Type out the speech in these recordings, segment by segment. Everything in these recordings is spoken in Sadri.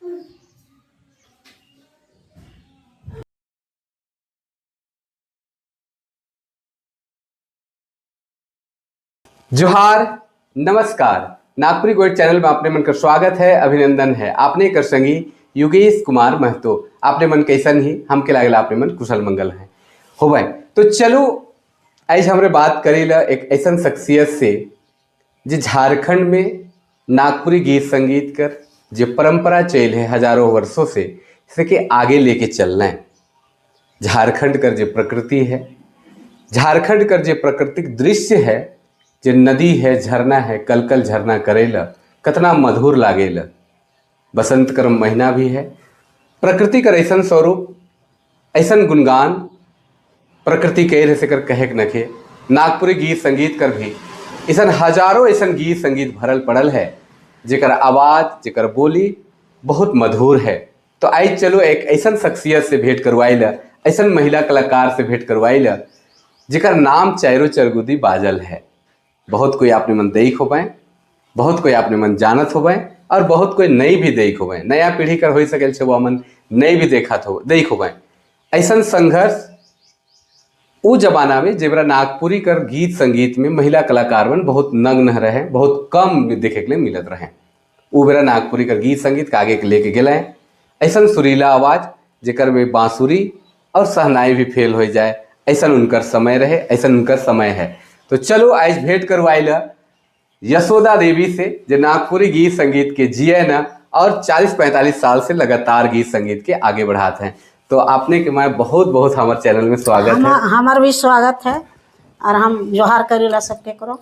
जोहार, नमस्कार। नागपुरी गोइठ चैनल में आपने मन का स्वागत है, अभिनंदन है। आपने कर संगी युगेश कुमार महतो। आपने मन कैसन ही हमके लागल आपने मन कुशल मंगल है हो भाई। तो चलो आज हमरे बात करेला एक ऐसा शख्सियत से जे झारखंड में नागपुरी गीत संगीत कर जे परंपरा चल है हजारों वर्षों से, इसे के आगे लेके चलना है। झारखंड कर जे प्रकृति है, झारखंड कर जे प्राकृतिक दृश्य है, जे नदी है, झरना है, कलकल झरना करेला कतना मधुर लागेला। बसंत कर महीना भी है, प्रकृति कर ऐसा स्वरूप, ऐसा गुणगान प्रकृति के से कर कहे नखे। नागपुरी गीत संगीत कर भी ऐसा हजारों ऐसा गीत संगीत भरल पड़ल है, जेकर आवाज़ जेकर बोली बहुत मधुर है। तो आज चलो एक ऐसा शख्सियत से भेंट करवाइला, ऐसा महिला कलाकार से भेंट करवाइला जेकर नाम चायरो चरगुदी बाजल है। बहुत कोई आपने मन देख हो पाए, बहुत कोई आपने मन जानत हो पाए और बहुत कोई नहीं भी देख हो पाए। नया पीढ़ी कर हो सके छे वो मन नहीं भी देखा हो देख हो पाए। ऐसा संघर्ष उ जमाना में जेबरा नागपुरी कर गीत संगीत में महिला कलाकार मन बहुत नग्न रहे, बहुत कम देखे के लिए मिलत रहे। उ बेरा नागपुरी कर गीत संगीत के आगे के लेके गेल है। ऐसा सुरीला आवाज़ जेकर में बांसुरी और सहनाई भी फेल हो जाए, ऐसा उनकर समय रहे, ऐसा उनकर समय है। तो चलो आज भेंट करवाइला यशोदा देवी से, जो नागपुरी गीत संगीत के जिये न और 40-45 साल से लगातार गीत संगीत के आगे बढ़ाते हैं। तो आपने के मैं बहुत बहुत हमारे चैनल में स्वागत है। हमार भी स्वागत है और हम जोहार करेला सबके करो।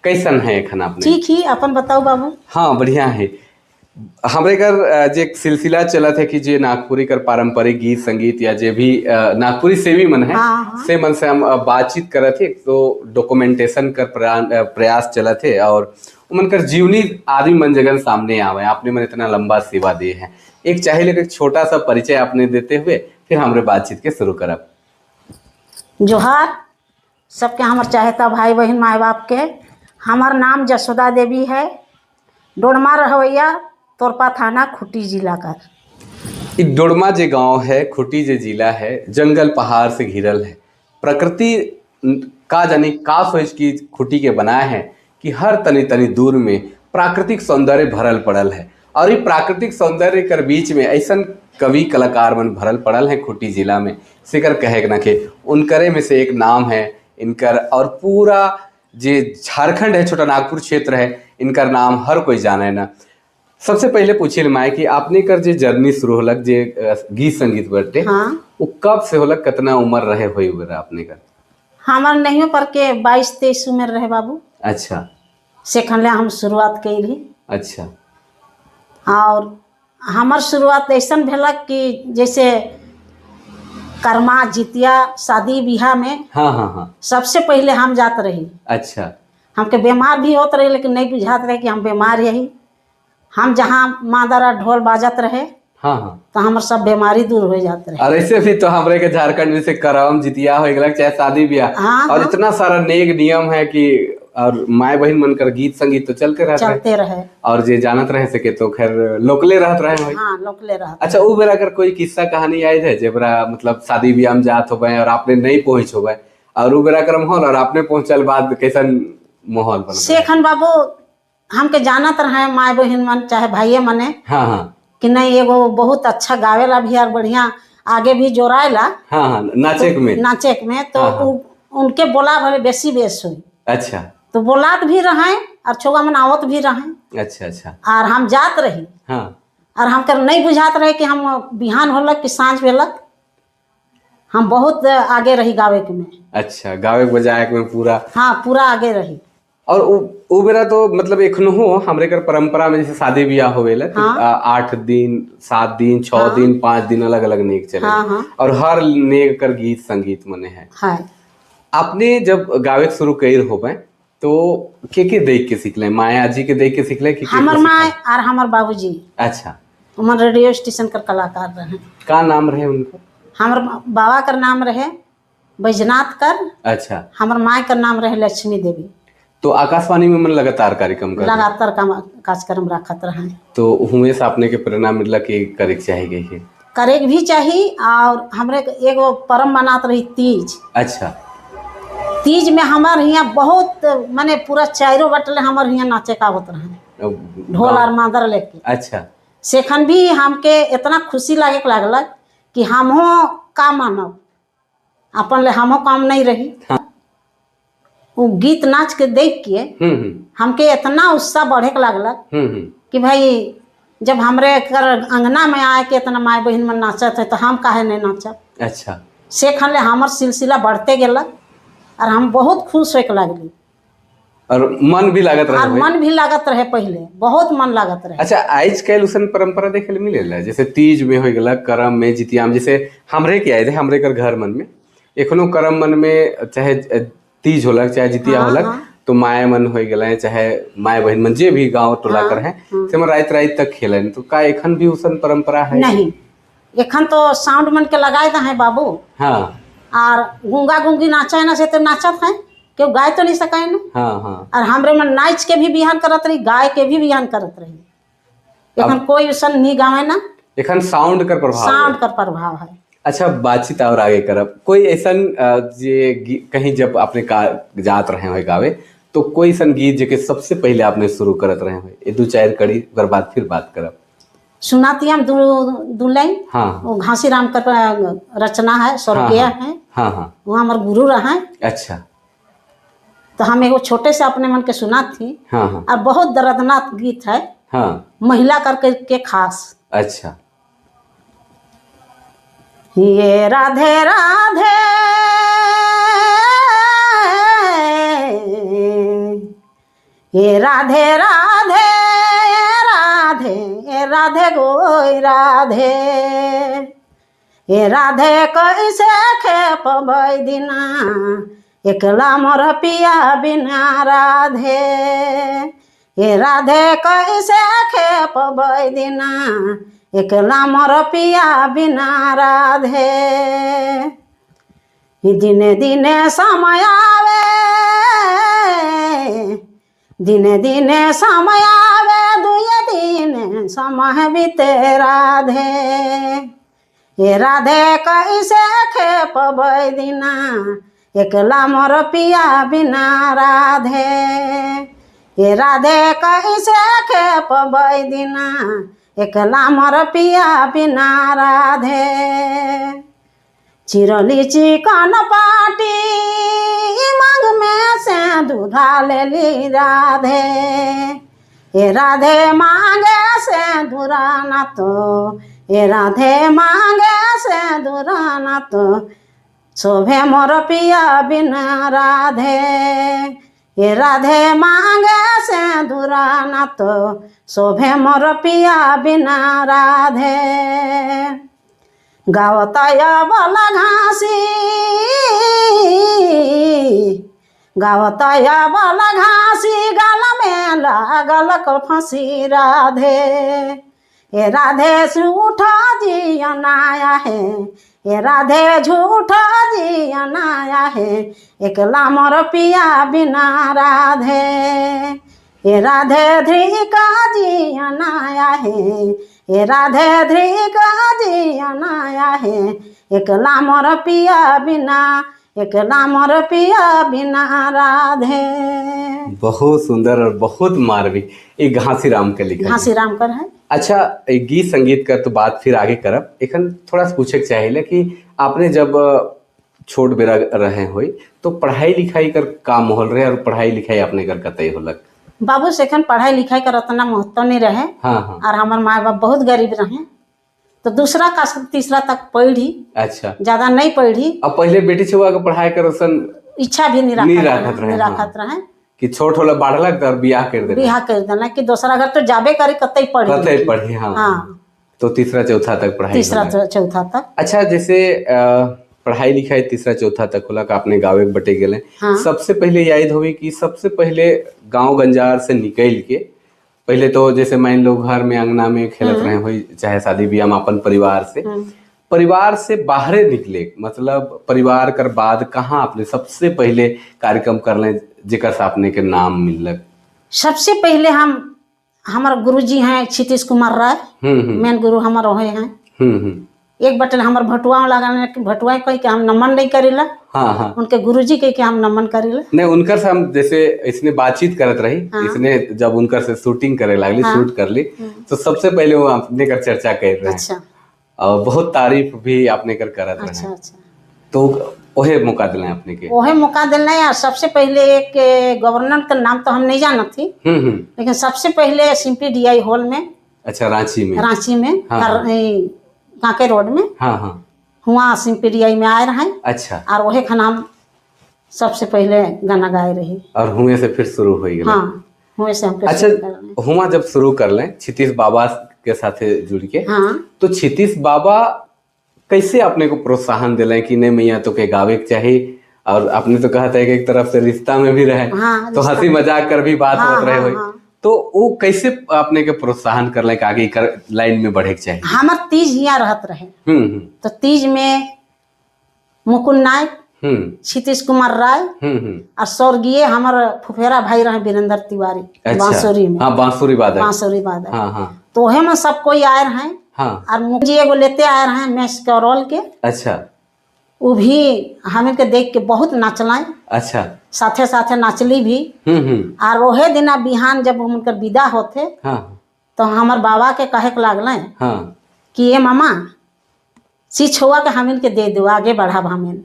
कैसन है एखन आपने? ठीक ही, अपन बताओ बाबू। हाँ बढ़िया है। हमरे घर जे एक सिलसिला चलत है कि जे नागपुरी कर पारंपरिक गीत संगीत या जे भी नागपुरी सेवी मन है, हाँ, हाँ। से मन से हम बातचीत करत है। तो डॉक्यूमेंटेशन कर प्रयास चलत है और उमन कर जीवनी आदमी मन जगन सामने आवे। आपने मन इतना लंबा सेवा दिए हैं, एक चाहे लेकर छोटा सा परिचय आपने देते हुए फिर हमरे बातचीत के शुरू करब। जोहार सबके, हमार चाहता भाई बहन माए बाप के। हमार नाम जसोदा देवी है, डोड़मा रहवैया, तोरपा थाना, खूंटी जिला का। डोड़मा जे गांव है, खूंटी जे जिला है, जंगल पहाड़ से घिरल है। प्रकृति का जानी का सोच की खूंटी के बनाए हैं कि हर तनी तनी दूर में प्राकृतिक सौंदर्य भरल पड़ल है। और ये प्राकृतिक सौंदर्य कर बीच में ऐसा कवि कलाकार मन भरल पड़ल है खूंटी जिला में, सिकर कहे न के उनकरे में से एक नाम है इनकर। और पूरा जे झारखंड है, छोटा नागपुर क्षेत्र है, इनकर नाम हर कोई जाने ना। सबसे पहले पूछे माए कि आपने कर जे जर्नी शुरू होलक जे गीत संगीत बटे, हाँ। वो कब से होलक, कितना उम्र रहे होई उम्र आपने कर? हमार नहीं पर के 22-23 उम्र रहे बाबू। अच्छा। सेखन ले हम शुरुआत कैली। अच्छा। और हमार शुरुआत ऐसा भेलक कि जैसे कर्मा जितिया शादी ब्याह में, हाँ हाँ हाँ, सबसे पहले हम जात रही। अच्छा। हमके बीमार भी होत रहे लेकिन नहीं बुझात रहे कि हम बीमार रही। हम जहाँ मादरा ढोल बाजत रहे, हाँ हाँ, तो हमार सब बीमारी दूर हो जात रहे। और ऐसे भी तो हमरे के झारखंड में से करम जितिया हो गया चाहे शादी ब्याह, हाँ, और हाँ। इतना सारा नेक नियम है कि और माए बहन मन कर गीत संगीत तो चलते रहते चलते रहे। और जे जानत रहे सके तो खैर लोकले रहत रहे होई। हाँ, लोकले रहत। अच्छा, उ बेरा कर कोई किस्सा कहानी याद है जेबरा मतलब शादी ब्याह में जात होबे और आपने नहीं पहुंच होबे और उ बेरा कर माहौल और आपने पहुंचल बाद कैसन माहौल बनल? शेखन बाबू हमके जानत रहे माए बहन मन चाहे भाइये मने, हाँ हाँ, कि नहीं एगो बहुत अच्छा गावेला भी और बढ़िया आगे भी जोराएला। हाँ हाँ, नाचे में, नाचे में तो हाँ, हाँ। उनके बोला भले बेसी बेस हुई। अच्छा। तो बोलात भी रहे और छोगा मन आवत भी रहे। अच्छा अच्छा। और हम जात रही। हाँ। और हमके नहीं बुझात रहे कि हम बिहान होलक कि साँझ भेलक, हम बहुत आगे रही गावे के में। अच्छा, गावे के बजाए के में पूरा। हाँ, पूरा आगे रही। और उ बेरा तो मतलब एखनहो हमरे कर परंपरा में जैसे शादी ब्याह होवेला तो हाँ। 8 दिन 7 दिन 6 हाँ। दिन 5 दिन अलग अलग नेक चले। हाँ, हाँ। और हर नेक कर गीत संगीत मने है। हाँ। आपने जब गावे शुरू कर होबे तो के देख के सीखले? माया जी के देख के सीखले कि हमर माय और हमर बाबूजी। अच्छा। उमर रेडियो स्टेशन कर कलाकार रहे। का नाम रहे उनका? हमर बाबा कर नाम रहे बैजनाथ कर। अच्छा। हमर माय कर नाम रहे लक्ष्मी देवी। तो आकाशवाणी में मन लगातार कार्यक्रम कर लगातार काम कार्यक्रम रखत रहे। तो हुए से आपने के प्रेरणा मिलला कि करे के चाही गई है? करे के भी चाही। और हमरे एगो परम मनात रही तीज। अच्छा। तीज में हमार हियाँ बहुत माने पूरा चारों बटले हमार हियाँ नाचे का होत रहे, ढोल और मादर लेके। अच्छा। सेखन भी हमके इतना खुशी लागे के लागल कि हमहो का मानब अपन ले, हमहो काम नहीं रही। हाँ। वो गीत नाच के देख के हमके इतना उत्साह बढ़े के लागल कि भाई जब हमरे कर अंगना में आए के इतना माई बहन में नाचत है तो हम काहे नहीं नाचब। अच्छा। सेखन ले हमार सिलसिला बढ़ते गेलक और हम बहुत खुश होके लागली और मन भी लागत रहे और मन भी लागत रहे, पहले बहुत मन लागत रहे। अच्छा, आज कल उसन परंपरा देखे ले मिलेला, जैसे तीज में हो गया, करम में, जितिया में, जैसे हमरे के आए थे हमरे कर घर मन में एखनो करम मन में चाहे तीज होलक चाहे जितिया होलक। तो माए मन हो गए चाहे माए बहन मन जे भी गांव टोला कर है से मन रात रात तक खेलन, तो का एखन भी उसन परंपरा है? नहीं, एखन तो साउंड मन के लगाए है बाबू। हाँ। और गुंगा गुंगी नाचा है ना से तो नाचत है, क्यों गाय तो नहीं सकाए ना। हाँ हाँ। और हमरे मन नाच के भी बिहान करत रही, गाय के भी बिहान करत रही। एखन कोई उसन नहीं गावे ना, एखन साउंड कर प्रभाव, साउंड कर प्रभाव है। अच्छा, बातचीत और आगे करब। कोई ऐसा जे कहीं जब आपने का जात रहे हो गावे तो कोई सन गीत जे के सबसे पहले आपने शुरू करत रहे हो, ये दो चार कड़ी ओकर बाद फिर बात करब। सुनाती हम दो लाइन। हाँ। वो घासीराम का रचना है, स्वर्गीय है। हाँ हाँ। वो हमारे गुरु रहे। अच्छा। तो हम एगो छोटे से अपने मन के सुना थी। हाँ हाँ। और बहुत दर्दनाक गीत है। हाँ। महिला करके के खास। अच्छा। ये राधे राधे ये राधे राधे राधे राधे गोई राधे ये राधे कैसे खेपबै दिना एकला मोर पिया बिना राधे ये राधे कैसे खेपबै दिना एकला मोर पिया बिना राधे। दिने दिने समय आवे दिने दिने समय आवे दुए दिन समय बीते राधे ये राधे कैसे खेपबै दिना एकला मोर पिया बिना राधे ये राधे कैसे खेपबै दिना एकला मोर पिया बिना राधे। चिरली चिकन पाटी मांग में से दूधा लेली राधे ये राधे मांगे से धुराना तो ये राधे मांगे से धुराना तो शोभे मोर पिया बिना राधे ये राधे मांगे से धुराना तो शोभे मोर पिया बिना राधे। गावतया बला घासी गावतया बला घासी गाल में लागल को फंसी राधे ये राधे झूठा जियनाया है ये राधे झूठा जियनाया है एकला मोर पिया बिना राधे ये राधे ध्रिका जियनाया है ये राधे ध्रिका जियनाया है एकला मोर पिया बिना एकला मोर पिया बिना राधे। बहुत सुंदर और बहुत मार्मिक ये घासीराम के लिखा, घासीराम कर है। अच्छा, गीत संगीत कर तो बात फिर आगे करब, एखन थोड़ा सा पूछे के चाहिए कि आपने जब छोट बेरा रहे होई तो पढ़ाई लिखाई कर का माहौल रहे और पढ़ाई लिखाई आपने कर कतई होलक? बाबू से एखन पढ़ाई लिखाई कर उतना महत्व नहीं रहे। हाँ हाँ। और हमारे माँ बाप बहुत गरीब रहे तो दूसरा का तीसरा तक पढ़ी। अच्छा। ज्यादा नहीं पढ़ी। अब पहले बेटी छुआ के पढ़ाई कर इच्छा भी नहीं रखत रहे कि छोट होला बाढ़लक और बियाह कर देना, बियाह कर देना कि दूसरा घर तो जाबे करे कतई पढ़ी, कतई पढ़ी। हाँ हाँ। तो तीसरा चौथा तक पढ़ाई, तीसरा चौथा तक। अच्छा, जैसे पढ़ाई लिखाई तीसरा चौथा तक होला आपने गाँव एक बटे गेले। हाँ। सबसे पहले याद होगी कि सबसे पहले गांव गंजार से निकल के पहले तो जैसे मान लो घर में अंगना में खेलत रहे हो चाहे शादी ब्याह में अपन परिवार से, परिवार से बाहरे निकले, मतलब परिवार कर बाद कहाँ आपने सबसे पहले कार्यक्रम करले जेकर से आपने के नाम मिललक? सबसे पहले हम हमार गुरुजी हैं क्षितिश कुमार राय, मेन गुरु हमार वही हैं। एक बटन हमार भटुआ लागल, भटुआ कह के हम नमन नहीं करेला। हाँ हाँ। उनके गुरुजी कह के हम नमन करेला। नहीं, उनकर से हम जैसे इसने बातचीत करत रही। इसने जब उनकर से शूटिंग करे लागली। हाँ। शूट कर ली तो सबसे पहले वो अपने कर चर्चा कर रहे हैं। और बहुत तारीफ भी आपने कर करत रहे। अच्छा अच्छा तो ओहे मौका दिले अपने के? वही मौका दिल और सबसे पहले एक गवर्नर का नाम तो हम नहीं जानत थी, लेकिन सबसे पहले सिंपी डीआई हॉल में। अच्छा, रांची में? रांची में। हाँ। कांके रोड में। हाँ हाँ हुआ सिंपी डीआई में आए रहे। और वही खाना हम सबसे पहले गाना गाए रही। और हुए से फिर शुरू हो गया? हाँ, हुए से हमके अच्छा। शुरू कर रहे। हुआ जब शुरू कर लें क्षितिश बाबा के साथे जुड़ के, तो क्षितिश बाबा कैसे अपने को प्रोत्साहन दिले कि नहीं मैया तो के गावे के चाहिए? और आपने तो कहा था कि एक तरफ से रिश्ता में भी रहे, तो हंसी मजाक कर भी बात होत रहे होई। तो वो कैसे अपने के प्रोत्साहन कर ले कि आगे कर लाइन में बढ़े के चाहिए? हमार तीज हियाँ रहत रहे। हम्म हम्म तो तीज में मुकुंद नायक, क्षितिश कुमार राय हम्म हम्म और स्वर्गीय हमार फुफेरा भाई रहे वीरेंद्र तिवारी, बांसुरी में। हाँ, बांसुरी वादक। बांसुरी वादक। हाँ हाँ तो वही में सब कोई आए रहे। और मुझे एगो लेते आए रहे मैच के रोल के। वो भी हमें के देख के बहुत नाचलाए। साथे साथे नाचली भी। और वहे दिना बिहान जब उनकर विदा होते, तो हमार बाबा के कहे के लागल कि ये मामा सी छुआ के हमिन के दे दो, आगे बढ़ाब हमिन।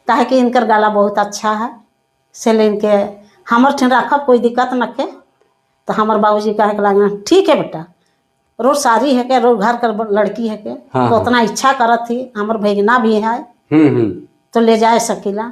काहे कि इनकर गला बहुत अच्छा है, से ले इनके हमर ठन रखब, कोई दिक्कत न के। तो हमार बाबूजी कहे के लागल, ठीक है बेटा, रोज सारी है के, रोज घर कर लड़की है के, तो उतना इच्छा करत थी, हमर भैगना भी है, तो ले जाए सकीला,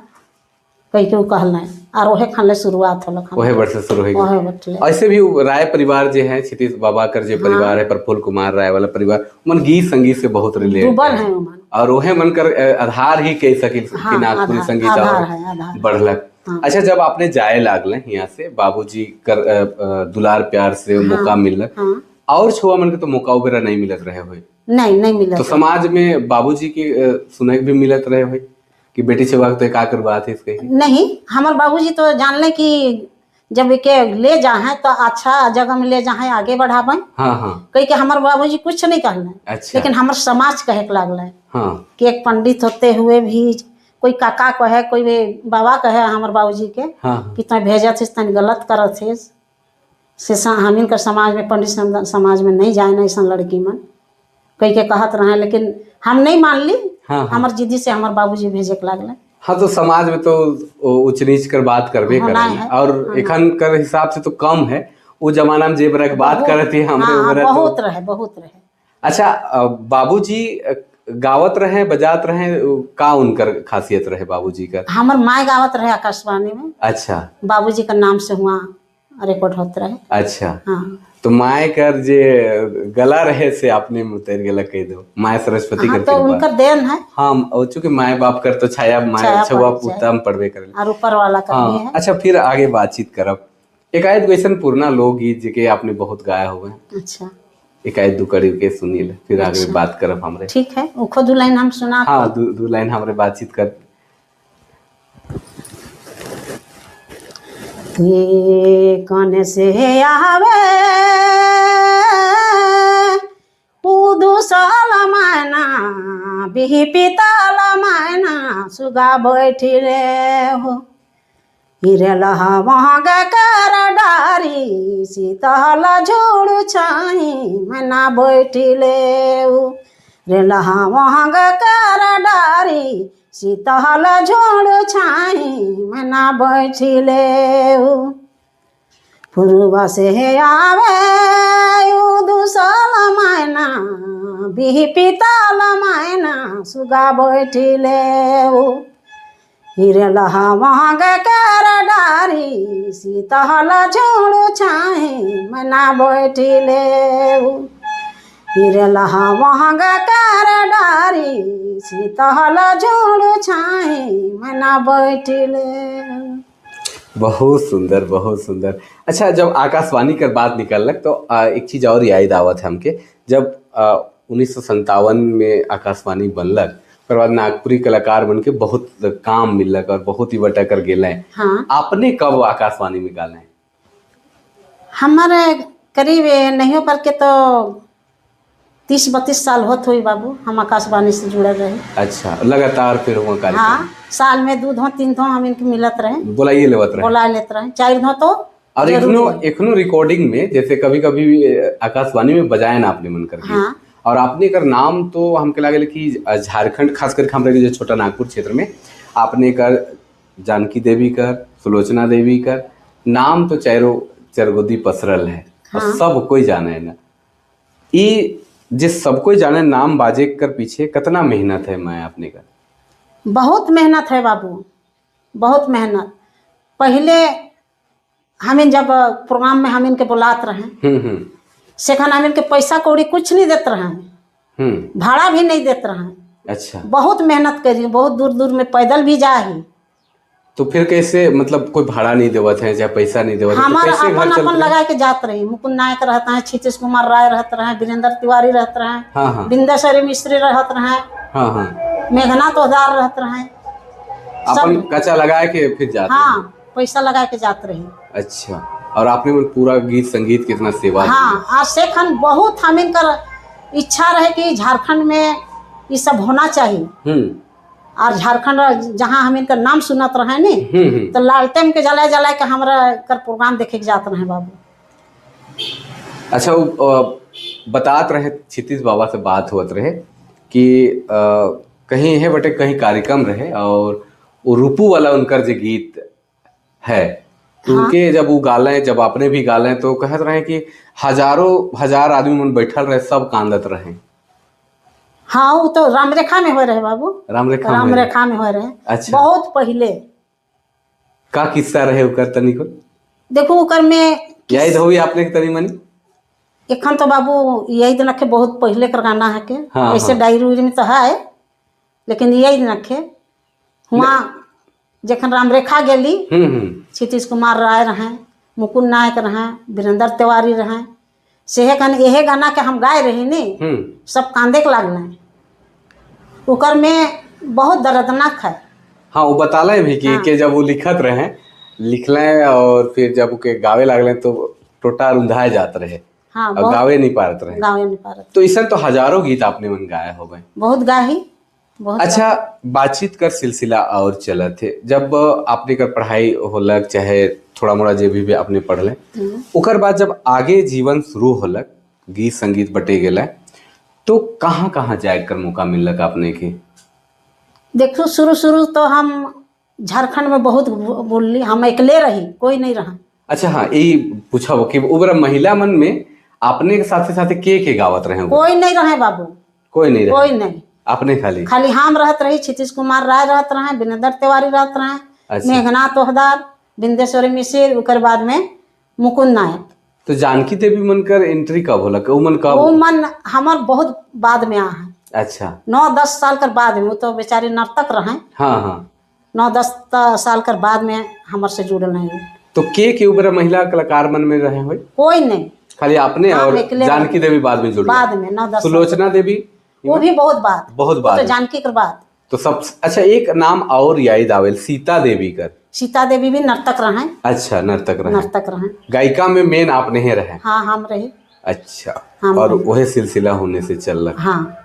कह के वो कहल और वहे खान ले शुरुआत होलक। वही वर्ष से शुरू हो गई। वहे बटले। ऐसे भी वो राय परिवार जो है, क्षितिश बाबा कर जो परिवार है, प्रफुल्ल कुमार राय वाला परिवार, मन गीत संगीत से बहुत रिलेट डूबल है उमन। और वहे मन कर आधार ही कह सकी कि नागपुरी संगीत आधार और है, आधार। बढ़लक। अच्छा, जब आपने जाए लागल यहाँ से, बाबूजी कर दुलार प्यार से मौका मिलक, और छुआ मन के तो मौका वगैरह नहीं मिलत रहे होई? नहीं, नहीं मिलत। तो समाज में बाबूजी के सुने के भी मिलत रहे होई कि बेटी छुआ के तो का करवात है इसके? नहीं, हमार बाबूजी तो जानले कि जब के ले जाए तो अच्छा जगह में ले जाए, आगे बढ़ाबे। हाँ हाँ कह के हमार बाबूजी कुछ नहीं कहले। लेकिन हमार समाज कहे के लागल कि एक पंडित होते हुए भी, कोई काका कहे, कोई भी बाबा कहे हमार बाबूजी के कि तुम भेजत है तन गलत करत है, से हमिन कर समाज में, पंडित समाज में नहीं जाए ना ऐसा लड़की मन, कह के कहत रहे, लेकिन हम नहीं मान ली। हाँ, हाँ। हमार जिद्दी से हमार बाबूजी भेजे के लागल। हाँ, तो समाज में तो ऊंच नीच कर बात करबे होना करें। है। और एखन कर हिसाब से तो कम है, वो जमाना में जे बरा के बात करत ही हमरे वगैरह तो बहुत रहे, बहुत रहे। अच्छा, बाबूजी गावत रहे, बजात रहे, का उनकर खासियत रहे बाबूजी का? हमार माए गावत रहे आकाशवाणी में। बाबूजी का नाम से हुआ रिकॉर्ड होते रहे। हाँ। तो माए कर जे गला रहे से आपने उतर गेला कह दो, माए सरस्वती कर तो कृपा। उनकर देन है। हाँ, और चूंकि माए बाप कर तो छाया माए छाया छुआ पड़ जाए। पुता में पड़बे करे। और ऊपर वाला का भी है। अच्छा, फिर आगे बातचीत करब। एकाएक वैसन पुरना लोकगीत जेके आपने बहुत गाया हुआ है। एकाएक दू कड़ी के सुनी ले, फिर आगे बात करब हमरे। ठीक है, उखो दू लाइन हम सुना। हाँ, दू दू लाइन हमरे बातचीत कर। ये कौन से आवे उदुसल मायना बिही पितल मायना सुगा बैठी रे हो, हिरे लहा वहाँ कर डारी शीतल झोड़ छाई मैना बैठी ले रे, लहा वहाँ कर डारी शीतल झोड़ छाई मैना बैठी ले। पूर्व से आवे उदुसल मायना बिही पितल मायना सुगा बैठी ले, हिरे लहा वहाँ कर डारी शीतल झोड़ छाई मैना बैठी ले, हिरे लहा वहाँ कर डारी शीतल झोड़ छाई मैना बैठी ले। बहुत सुंदर, बहुत सुंदर। अच्छा, जब आकाशवाणी कर बात निकलक तो एक चीज और याद आवत है हमके, जब 1957 में आकाशवाणी बनलक, ओकर बाद नागपुरी कलाकार बन के बहुत काम मिललक और बहुत ही बटा कर गेल। हाँ। आपने कब आकाशवाणी में गाले? हमारे करीब नहीं पर के तो 30-32 साल होत हुई बाबू, हम आकाशवाणी से जुड़ल रहे। अच्छा, लगातार फिर हुआ कार्यक्रम? हाँ, साल में 2 धो 3 धो हम इनके मिलत रहे, बुलाइए लेवत रहे, बुला लेत रहे, 4 धो तो। और एखनो रिकॉर्डिंग में जैसे कभी कभी आकाशवाणी में बजाए ना आपने मन करके। हाँ। और आपने कर नाम तो हमके लागल कि झारखंड खास करके हमारे जो छोटा नागपुर क्षेत्र में आपने कर जानकी देवी कर, सुलोचना देवी कर नाम तो चारों चरगोदी पसरल है। हाँ। और सब कोई जाने है ना, ये जिस सब कोई जाने नाम बाजे कर पीछे कितना मेहनत है मैं आपने कर? बहुत मेहनत है बाबू, बहुत मेहनत। पहले हम जब प्रोग्राम में हम इनके बुलाते रहे, सेखन हम इनके पैसा कौड़ी कुछ नहीं देते रहे, भाड़ा भी नहीं देते रहे। अच्छा। बहुत मेहनत करी, बहुत दूर दूर में पैदल भी जाही। तो फिर कैसे, मतलब कोई भाड़ा नहीं देवत है चाहे पैसा नहीं देवत है, हमारा तो अपन अपन लगा के जात रही। मुकुंद नायक रहता है, क्षितिज कुमार राय रहते रहे, वीरेंद्र तिवारी रहते रहे, हाँ हाँ, बिंदेश्वरी मिश्री रहते रहे, हाँ हाँ, मेघना तोदार रहते रहे। अपन कच्चा लगा के फिर जाते? हाँ, पैसा लगा के जाते रही। अच्छा, और आपने पूरा गीत संगीत कितना सेवा? हाँ, आज सेखन बहुत हम इनकर इच्छा रहे कि झारखंड में ये सब होना चाहिए। और झारखंड जहाँ हम इनका नाम सुनत रहे नी, तो लालटेन के जलाए जलाए के हमरा कर प्रोग्राम देखे के जात रहे बाबू। अच्छा, वो बतात रहे, क्षितिज बाबा से बात होत रहे कि कहीं है बटे कहीं कार्यक्रम रहे और वो रूपू वाला उनकर जो गीत है तो हाँ। उनके जब वो गाले, जब आपने भी गाले तो कहत रहे कि हजारों हजार आदमी मन बैठल रहे, सब कांदत रहे। हाँ, वो तो रामरेखा में हो रहे बाबू, रामरेखा में हो रहे। अच्छा। बहुत पहले का किस्सा रहे उकर तनी को? देखो उकर में याद होई आपने के तनी मनी? एखन तो बाबू यही दिन रखे, बहुत पहले कर गाना है के। हाँ, ऐसे हाँ। डायरी उरी में तो है, लेकिन यही दिन रखे हुआ जखन रामरेखा गेली, क्षितिज कुमार राय रहे, मुकुंद नायक रहे, वीरेंद्र तिवारी रहे, सेहे गाना यहे गाना के हम गाए रही नी, सब कांदे के लागल। उकर में बहुत दर्दनाक है। हाँ, वो बताले भी कि, हाँ। कि जब वो लिखत रहे, लिखले और फिर जब उके गावे लागले तो टोटा रुंधाए जात रहे। हाँ, और गावे नहीं पारत रहे, गावे नहीं पारत। तो ऐसा तो हजारों गीत आपने मन गाया हो गए? बहुत गाही, बहुत। अच्छा, बातचीत कर सिलसिला और चलत थे, जब आपने कर पढ़ाई होलक चाहे थोड़ा मोड़ा जे भी आपने पढ़ले, ओकर बाद जब आगे जीवन शुरू होलक, गीत संगीत बटे गेला, तो कहाँ कहाँ जाए कर मौका मिलक आपने के? देखो, शुरू शुरू तो हम झारखंड में बहुत बोलली, हम अकेले रही, कोई नहीं रहा। अच्छा, हाँ, यही पूछा वो कि उबरा महिला मन में आपने के साथे साथे के गावत रहे? कोई नहीं रहे बाबू, कोई नहीं रहे, कोई नहीं, आपने खाली खाली हम रहत रही, क्षितिज कुमार राय रहत रहे, वीरेंद्र तिवारी रहत रहे। अच्छा। मेघना तोहदार, बिंदेश्वरी मिश्र, उकर बाद में मुकुंद नायक। तो जानकी देवी मन कर एंट्री कब होलक? वो मन कब? वो मन हमार बहुत बाद में आ है। अच्छा। 9-10 साल कर बाद में, वो तो बेचारे नर्तक रहे। हाँ हाँ। 9-10 साल कर बाद में हमर से जुड़ल है। तो के उबरा महिला कलाकार मन में रहे होई? कोई नहीं, खाली आपने और जानकी देवी बाद में जुड़े? बाद में 9-10। सुलोचना देवी वो भी बहुत बाद, बहुत बाद, तो जानकी के बाद। तो सब अच्छा, एक नाम और याद आवेल, सीता देवी कर। सीता देवी भी नर्तक रहे। अच्छा, नर्तक रहे, नर्तक रहे। गायिका में मेन आप नहीं रहे? हाँ, हम रहे। अच्छा, और वही सिलसिला होने से चल रहा। हाँ,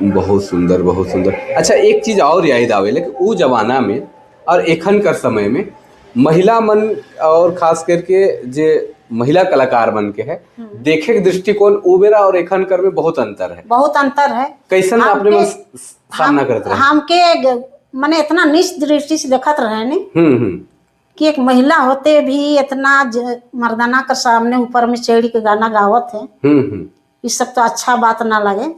बहुत सुंदर, बहुत सुंदर। अच्छा, एक चीज और याद आवेल कि वो जमाना में और एखन कर समय में महिला मन और खास करके जे महिला कलाकार बन के है, देखे के दृष्टिकोण उबेरा और एखन कर में बहुत अंतर है। बहुत अंतर है। कैसन आपने मन सामना करते रहे? हमके माने इतना नीच दृष्टि से देखत रहे नी कि एक महिला होते भी इतना मर्दाना के सामने ऊपर में चढ़ के गाना गावत है, ये सब तो अच्छा बात ना लगे।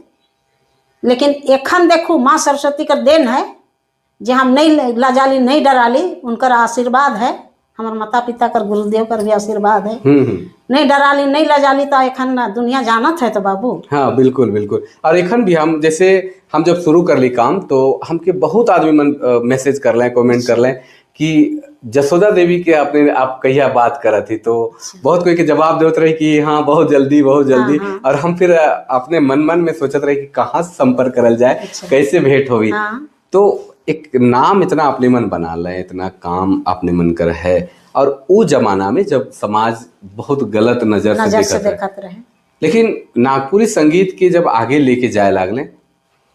लेकिन एखन देखू माँ सरस्वती का then है जे हम नहीं लजाली, नहीं डराली, उनकर आशीर्वाद है, हमारे माता पिता कर गुरुदेव कर भी आशीर्वाद है। नहीं डराली नहीं लजाली तो एखन दुनिया जानत है तो बाबू। हाँ बिल्कुल बिल्कुल। और एखन भी हम जैसे हम जब शुरू कर ली काम तो हमके बहुत आदमी मन मैसेज कर लें, कमेंट कर लें कि जसोदा देवी के आपने आप कहिया बात करत थी तो बहुत कोई के जवाब देवत रही कि हाँ बहुत जल्दी बहुत जल्दी। हाँ, और हम फिर अपने मन मन में सोचत रहे कि कहाँ से संपर्क करल जाए। अच्छा। कैसे भेंट होई। हाँ। तो एक नाम इतना अपने मन बना ले, इतना काम अपने मन कर है, और वो जमाना में जब समाज बहुत गलत नजर से नजर से देखत रहे, देखत रहे। लेकिन नागपुरी संगीत के जब आगे लेके जाए लागले,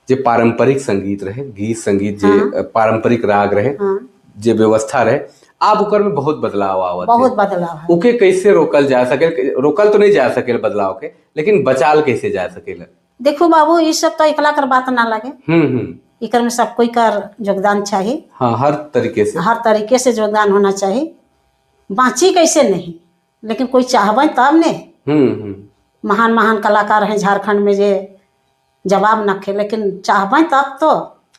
जे पारंपरिक संगीत रहे, गीत संगीत जे पारंपरिक राग रहे, हाँ। जे व्यवस्था रहे, अब ओकर में बहुत बदलाव आवत है। बहुत बदलाव है। ओके कैसे रोकल जा सके? रोकल तो नहीं जा सके बदलाव के, लेकिन बचाल कैसे जा सकेला? देखो बाबू, ये सब तो एकला कर बात ना लगे, हम्म। इकर में सब कोई कर योगदान चाहिए। हाँ, हर तरीके से, हर तरीके से योगदान होना चाहिए। बाँची कैसे नहीं, लेकिन कोई चाहबे तब ने। हम्म। महान महान कलाकार हैं झारखंड में जे जवाब न खे, लेकिन चाहबे तब तो।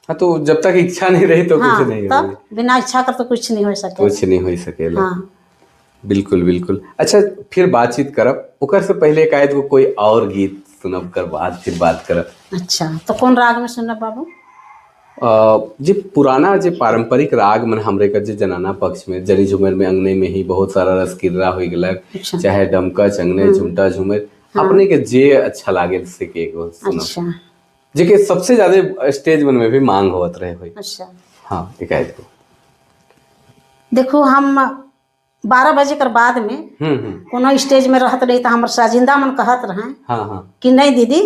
हाँ, तो जब तक इच्छा नहीं रही तो हाँ, कुछ नहीं तब होई। बिना इच्छा कर तो कुछ नहीं हो सके। कुछ नहीं हो सकेला। हाँ। बिल्कुल बिल्कुल। अच्छा, फिर बातचीत करब, ओकर से पहले एक आयत को कोई और गीत सुनब कर बाद फिर बात करब। अच्छा, तो कौन राग में सुनब बाबू? जे पुराना जे पारंपरिक राग मन हमरे कर जे जनाना पक्ष में जनी झूमर में अंगने में ही बहुत सारा रसकिर्रा हो गलक। अच्छा। चाहे डमकच अंगने झुमटा झूमर, अपने के जे अच्छा लागे से के एगो सुनब। अच्छा। जे के सबसे ज्यादा स्टेज मन में भी मांग होत रहे होई। अच्छा। हाँ, एक आयत को। देखो, हम 12 बजे कर बाद में हम्म। कोनो स्टेज में रहत रही तो हमर साजिंदा मन कहत रहे हाँ हाँ कि नहीं दीदी,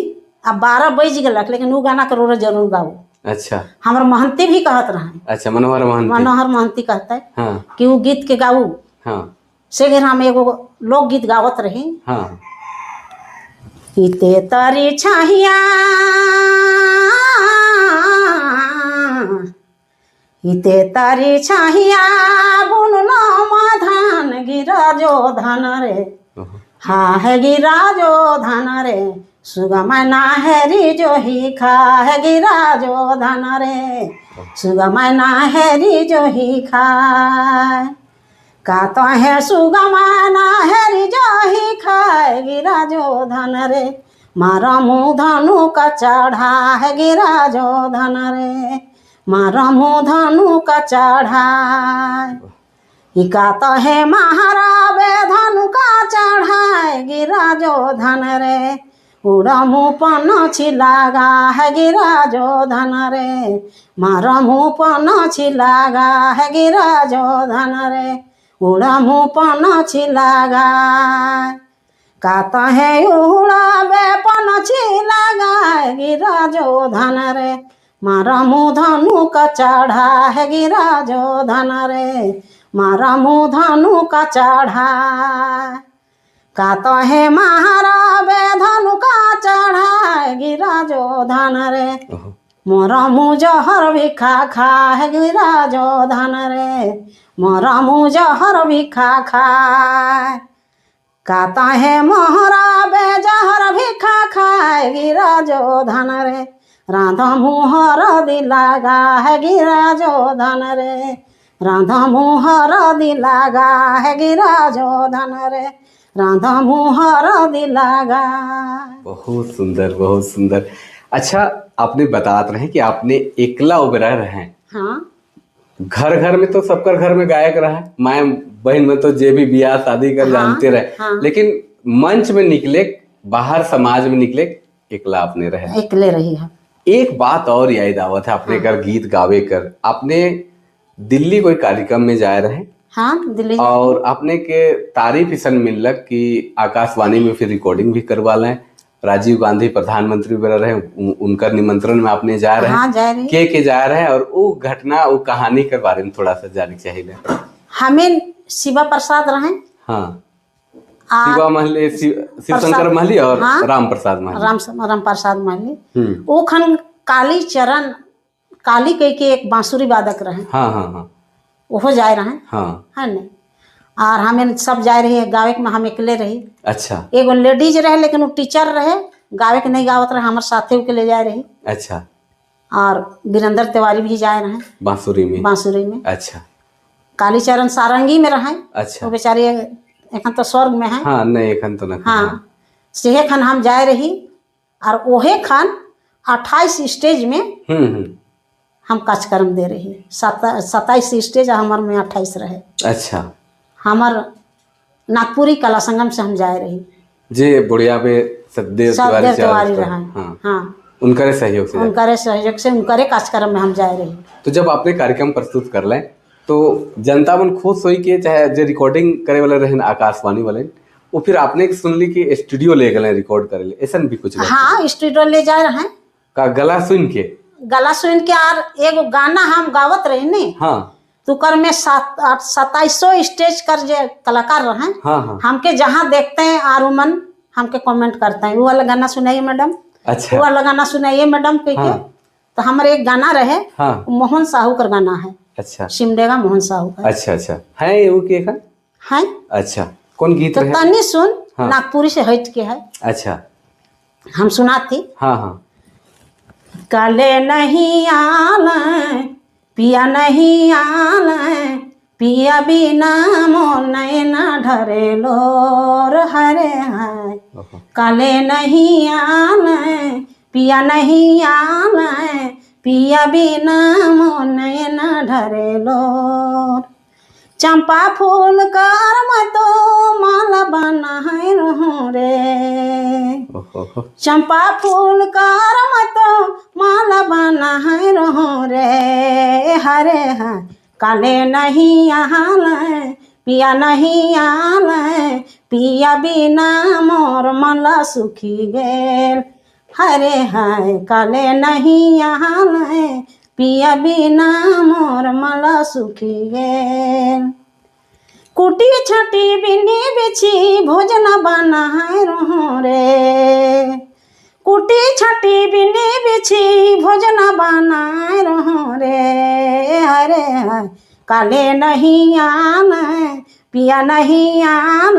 अब 12 बज गलक, लेकिन उ गाना करो जरूर गाओ। अच्छा। हमर महंती भी कहत रहे। अच्छा, मनोहर महंती। मनोहर महंती कहते हाँ कि उ गीत के गाऊ। हाँ। से फिर हम एगो लोकगीत गावत रही। हाँ। इते तरी छाहिया, इते तरी छाहिया बुनलो धान गिरा जो धान रे, ओहो। हा है गिरा जो धान रे, सुगमना हेरी जो ही खा है गिरा जो धान रे, सुगमना हेरी जो ही खाए, का तो है सुगमना हेरी जो ही खाए गिरा जो धन रे, मारा मुँह धनु का चढ़ा है गिरा जो धन रे, मारा मुँह धनु का चढ़ा, इका तो है महारावे धनु का चढ़ाए गिरा जो धन रे, उड़ा मुँह पन छिलागा है गिरा जो धन रे, मारा मुँह पन छिलागा है गिरा जो धन रे, उड़ा मुँह पन छिलागा, का तो है उड़ावे पन छिलागा गिरा जो धन रे, मारा मुँह धनु का चढ़ा है गिरा जो धन रे, मारा मुँह धनु का चढ़ा, का तो है महारावे धनु का चढ़ा गिरा जो धन रे, ओहो। मोरा मुँह जहर भी खा खा है गिरा जो धन रे, मोरा मुँह जहर भी खा खा, का तो है मोहरा बे जहर भी खा खाए गिरा जो धन रे, राधा मुहर दिलागा है गिरा जो धन रे, राधा मुहर दिलागा है गिरा जो धन रे, राधा मुहर दिलागा। बहुत सुंदर, बहुत सुंदर। अच्छा, आपने बतात रहे कि आपने एकला उबरा रहे। हाँ। घर घर में तो सबकर घर में गायक रहा है, माए बहन में तो जे भी बियाह शादी कर हाँ, जानते रहे। हाँ। लेकिन मंच में निकले, बाहर समाज में निकले, एकला आपने रहे। एकले रही है। एक बात और याद आवत है अपने कर गीत गावे कर, आपने दिल्ली कोई कार्यक्रम में जाए रहे? हाँ, दिल्ली। और आपने के तारीफ ऐसा मिलक कि आकाशवाणी में फिर रिकॉर्डिंग भी करवा लें, राजीव गांधी प्रधानमंत्री बन रहे, उनका निमंत्रण में आपने जा रहे हैं। हाँ, जा रही। के जा रहे हैं और वो घटना वो कहानी के बारे में थोड़ा सा जाने चाहिए। हमें शिवा प्रसाद रहे। हाँ, शिवा महली, शिवशंकर महली और हाँ, राम प्रसाद महली। राम प्रसाद महली। वो खन काली चरण काली कह के एक बांसुरी वादक रहे। हाँ हाँ हाँ वो जाए रहे। हाँ। है नहीं, और हमें सब जाए रही गावे में, हम अकेले रही। अच्छा। एगो लेडीज रहे लेकिन वो टीचर रहे, गावे के नहीं गावत रहे, हमारे साथे के ले जाए रही। अच्छा। और वीरेंद्र तिवारी भी जाए रहे बांसुरी में। बांसुरी में। अच्छा। कालीचरण सारंगी में रहे। अच्छा। वो बेचारे एखन तो स्वर्ग में है। हाँ, नहीं एखन तो न। हाँ, सेहे खन हम जाए रही और ओहे खन 28 स्टेज में हम कार्यक्रम दे रही। 27 स्टेज हमार में 28 रहे। अच्छा। हमार नागपुरी कला संगम से हम जाए रही। जे बुढ़िया पे सतदेव तिवारी रहा। हाँ। हाँ, उनकरे सहयोग से, उनकरे सहयोग से उनकरे कार्यक्रम में हम जाए रही। तो जब आपने कार्यक्रम प्रस्तुत कर लें तो जनता मन खुश हुई के चाहे जो रिकॉर्डिंग करे वाले रहे आकाशवाणी वाले, वो फिर आपने सुन ली कि स्टूडियो ले गए रिकॉर्ड करे ले, ऐसा भी कुछ? हाँ, स्टूडियो ले जा रहे हैं का गला सुन के, गला सुन के। और एगो गाना हम गावत रहे ने, हाँ, तो कर में 2700 स्टेज कर जे कलाकार रहे, हाँ हाँ, हमके जहाँ देखते हैं आर मन हमके कमेंट करते हैं, वो वाला गाना सुनाइए मैडम। अच्छा, वो वाला गाना सुनाइए मैडम कह के। हाँ। तो हमारे एक गाना रहे, हाँ, मोहन साहू का गाना है। अच्छा, सिमडेगा मोहन साहू का। अच्छा अच्छा, है वो के का है। अच्छा, कौन गीत तो रहे? तनी सुन, हाँ। नागपुरी से हट के है। अच्छा, हम सुनाती। हाँ हाँ। काले नहीं आल पिया नहीं आल, पिया बिना मोर नैना ढरे लोर हरे हाय। काले नहीं आल पिया नहीं आल, पिया बिना मोर नैना ढरे लोर। चंपा फूल कर मैं तो माला बनाए रहूं रे, चंपा फूल कर मैं तो माला बनाए रहूं रे हरे हाँ। काले नहीं आल पिया नहीं आल, पिया बिना मोर मला सुखी गेल हरे हाय। काले नहीं आल पिया बिना मोर मला सुखी गेल। कुटी छाटी बिनी बिछी भोजन बनाए रहूं रे, कुटी छाटी बिनी बिछी भोजन बनाए रहूं रे हरे हाय। काले नहीं आल पिया नहीं आल,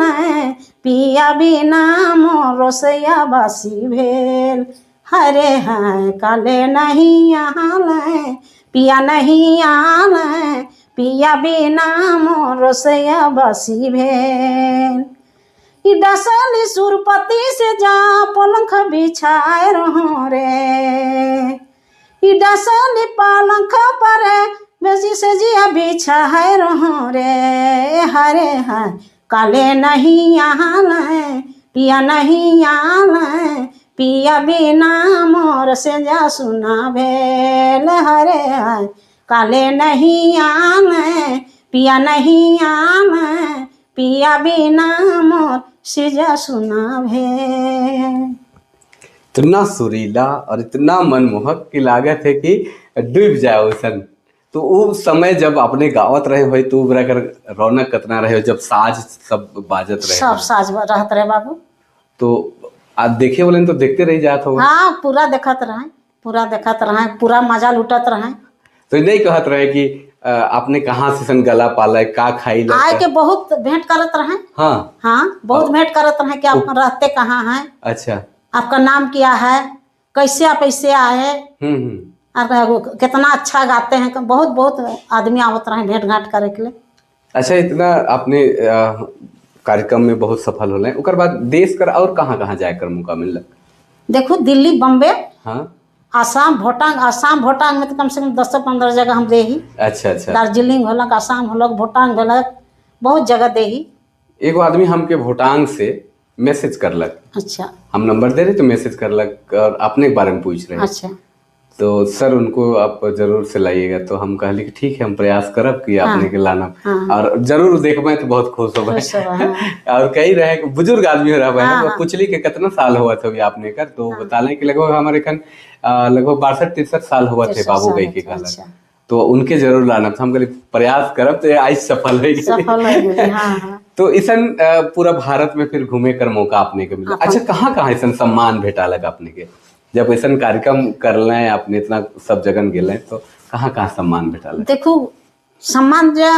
पिया बिना मोर रसोईया बासी भेल हरे हाय। काले नहीं आल पिया नहीं आल, पिया बिना मोर रसोईया बासी भेल। डसली सुरपति से जा पलंग बिछाए रहूं रे, डसली पलंग पर बेजी से जिया बिछाए रहूं रे हरे हाय। काले नहीं आल पिया नहीं आल, पिया बिना मोर से जा सुना भेल हरे हाय। काले नहीं आल पिया नहीं आल, पिया बिना मोर से जा सुना भेल। इतना सुरीला और इतना मनमोहक की लागत है कि डूब जाए उसन। तो वो समय जब अपने गावत रहे हो तो कर रौनक कितना रहे, जब साज सब बाजत रहे, सब साज रहत रहे बाबू। तो आप देखे बोले तो देखते रह जात हो? हाँ, पूरा देखत रहे, पूरा देखत रहे, पूरा मजा लूटत रहे। तो नहीं कहत रहे कि आपने कहाँ से सन गला पाला, का खाई? आए के बहुत भेंट करत रहे। हाँ हाँ, बहुत भेंट करत रहे कि आप रहते कहाँ हैं, अच्छा, आपका नाम क्या है, कैसे आप ऐसे आए, और कितना अच्छा गाते हैं। बहुत बहुत आदमी आवत रहे भेंट घाट करे के लिए। अच्छा, इतना आपने कार्यक्रम में बहुत सफल होले, ओकर बाद देश कर और कहाँ कहाँ जाए कर मौका मिलल? देखो, दिल्ली, बम्बे, हाँ, आसाम, भोटांग। आसाम भोटांग में तो कम से कम 10 से 15 जगह हम दे ही। अच्छा अच्छा। दार्जिलिंग होलक, आसाम होलक, भोटांग होलक, बहुत जगह दे ही। एगो आदमी हमके भोटांग से मैसेज करलक। अच्छा। हम नंबर दे रहे तो मैसेज करलक और अपने के बारे में पूछ रहे हैं। अच्छा। तो सर उनको आप जरूर से लाइएगा, तो हम कहले कि ठीक है, हम प्रयास करब कि आपने के लाना। हाँ। और जरूर देखबे तो बहुत खुश होबे। खुश होबे, हाँ। और कई रहे बुजुर्ग आदमी रहे, हाँ, हाँ। पूछली कि कितना साल हुआ था आपने कर, तो बताले कि लगभग हमारे खन लगभग 62-63 साल हुआ थे बाबू गई के कहला। अच्छा। तो उनके जरूर लाना, तो हम कहले प्रयास करब तो आज सफल हो गई। सफल हो गई, हाँ, हाँ। तो इसन पूरा भारत में फिर घूमे कर मौका आपने के मिला। अच्छा, कहाँ कहाँ ऐसा सम्मान भेटा लगा आपने के? जब ऐसा कार्यक्रम कर रहे हैं आपने, इतना सब जगह गेले, तो कहाँ कहाँ सम्मान भेटा? देखो, सम्मान जो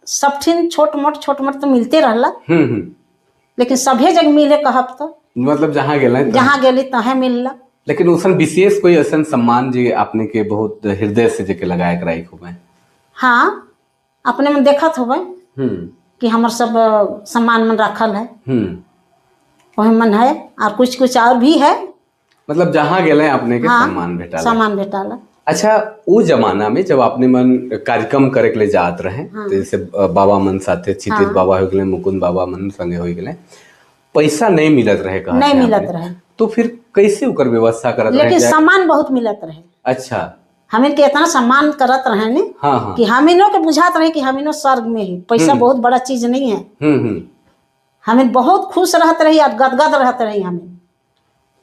सब ठिन छोट मोट तो मिलते रहला, लेकिन सभे जगह मिले कहब तो मतलब जहाँ गेले तो जहाँ गेली तहे मिलला। लेकिन उसन विशेष कोई ऐसा सम्मान जी आपने के बहुत हृदय से जेके लगाए कराई खूब? हाँ, अपने में देखत होबे कि हमर सब सम्मान मन रखल है, वही मन है, और कुछ कुछ और भी है। मतलब जहाँ गेले आपने के हाँ, सम्मान भेटाला। सम्मान भेटाला। अच्छा, वो जमाना में जब आपने मन कार्यक्रम करे के लिए जात रहे, तो जैसे बाबा मन साथे क्षितिज बाबा हो गए, मुकुंद बाबा मन संगे हो गए, पैसा नहीं मिलत रहे कहत नहीं रहे मिलत आपने। रहे। तो फिर कैसे ओकर व्यवस्था करत रहे? लेकिन सम्मान बहुत मिलत रहे। अच्छा। हमिन के इतना सम्मान करत रहे ने हाँ हाँ कि हमिनो के बुझात रहे कि हमिनो स्वर्ग में ही, पैसा बहुत बड़ा चीज नहीं है। हमिन बहुत खुश रहत रही और गदगद रहत रही हमिन।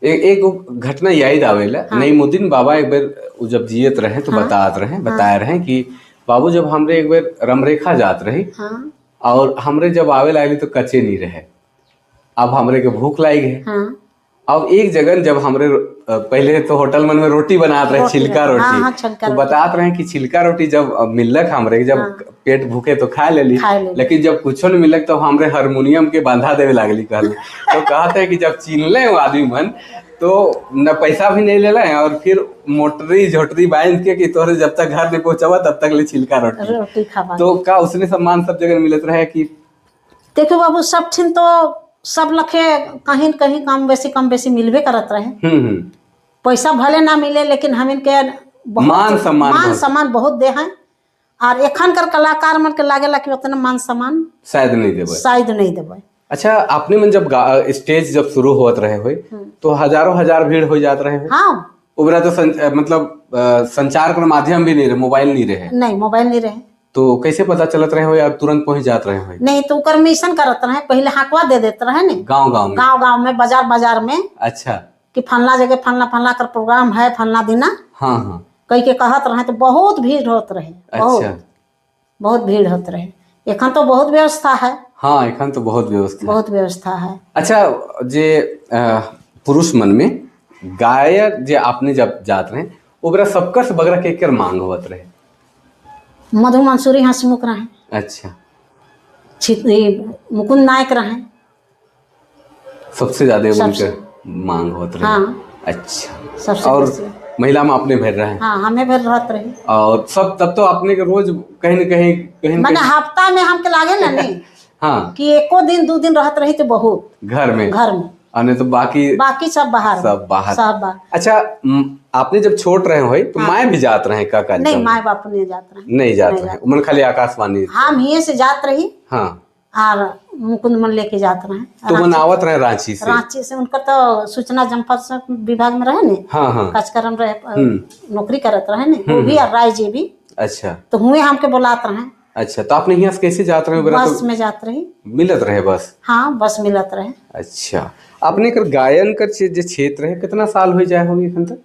एक घटना याद आवेला। नईमुद्दीन बाबा एक बार उ जब जियत रहे तो बतात रहे, बताए रहे कि बाबू जब हमरे एक बार रमरेखा जात रही और हमरे जब आवे लागली तो कचे नहीं रहे, अब हमरे के भूख लाग है। अब एक जगह जब हमरे पहले तो होटल मन में रोटी बनात रहे, छिलका रोटी, हाँ, छिलका तो बतात रहे कि छिलका रोटी जब मिलक हमरे, जब पेट भूखे तो खा लेली, लेकिन जब कुछो नहीं मिलक तो हमरे हारमोनियम के बांधा देवे लागली कहले। तो कहते हैं कि जब चिन्हले वो आदमी मन तो न पैसा भी नहीं लेले और फिर मोटरी झोटरी बांध के कि तोहरे जब तक घर नहीं पहुंचवा तब तक ले छिलका रोटी खावा। तो का उसने सम्मान सब जगह मिलत रहे कि देखो बाबू, सब ठिन तो सब लखे कहीं कहीं कम बेसी मिलबे करत रहे। पैसा भले ना मिले लेकिन हम इनके मान सम्मान बहुत दे हैं। और एखन कर कलाकार मन के लागेला कि उतना मान सम्मान शायद नहीं देबे, शायद नहीं देबे। अच्छा, आपने मन जब स्टेज जब शुरू होत रहे होई तो हजारों हजार भीड़ हो जात रहे होई। हाँ। उबरा तो मतलब संचार के माध्यम भी नहीं रहे, मोबाइल नहीं रहे। नहीं, मोबाइल नहीं रहे। तो कैसे पता चलत रहे हो या तुरंत पहुंच जात रहे हो? नहीं तो उकर मिशन करत रहे, पहले हाकवा दे देते रहे ने गांव गांव में, गांव गांव में, बाजार बाजार में। अच्छा। कि फलना जगह फलना फलना कर प्रोग्राम है फलना दिना। हाँ हाँ। कह के कहत रहे तो बहुत भीड़ होत रहे। अच्छा। बहुत भीड़ होत रहे। एखन तो बहुत व्यवस्था है। हाँ, एखन तो बहुत व्यवस्था, बहुत व्यवस्था है। अच्छा, जे पुरुष मन में गायक जे आपने जब जात रहे ओकरा सबकर से बगरा के कर मांग होत रहे? मधु मंसूरी हंसमुख रहे। अच्छा। मुकुंद नायक रहे। सबसे ज्यादा उनके मांग होत रहे। हाँ। अच्छा। सबसे और महिला में आपने भर रहे हैं? हाँ, हमें भर रहत रहे। और सब तब तो आपने के रोज कहीं न कहीं कहीं माने हफ्ता में हमके लागे ना नहीं। हाँ। कि एको दिन दो दिन रहत रही तो बहुत घर में, घर में, और तो बाकी बाकी सब बाहर, सब बाहर, सब बाहर। अच्छा, आपने जब छोट रहे हो तो माए भी जात रहे का कार्यक्रम? नहीं, माए बाप नहीं जात रहे। नहीं जात रहे, उमन खाली आकाशवाणी। हम हिये से जात रही। हाँ। और मुकुंद मन लेके जात रहे। तो मन आवत रहे रांची से? रांची से उनका तो सूचना जनपद विभाग में रहे ने। हाँ हाँ। कार्यक्रम रहे, नौकरी करत रहे ने वो भी और राय जी भी। अच्छा। तो हुए हमके बुलात रहे। अच्छा, तो आपने यहाँ से कैसे जात रहे? बस में जात रही। मिलत रहे बस? हाँ, बस मिलत रहे। अच्छा, आपने कर गायन कर जो क्षेत्र है कितना साल हो जाए होगी एखन तक?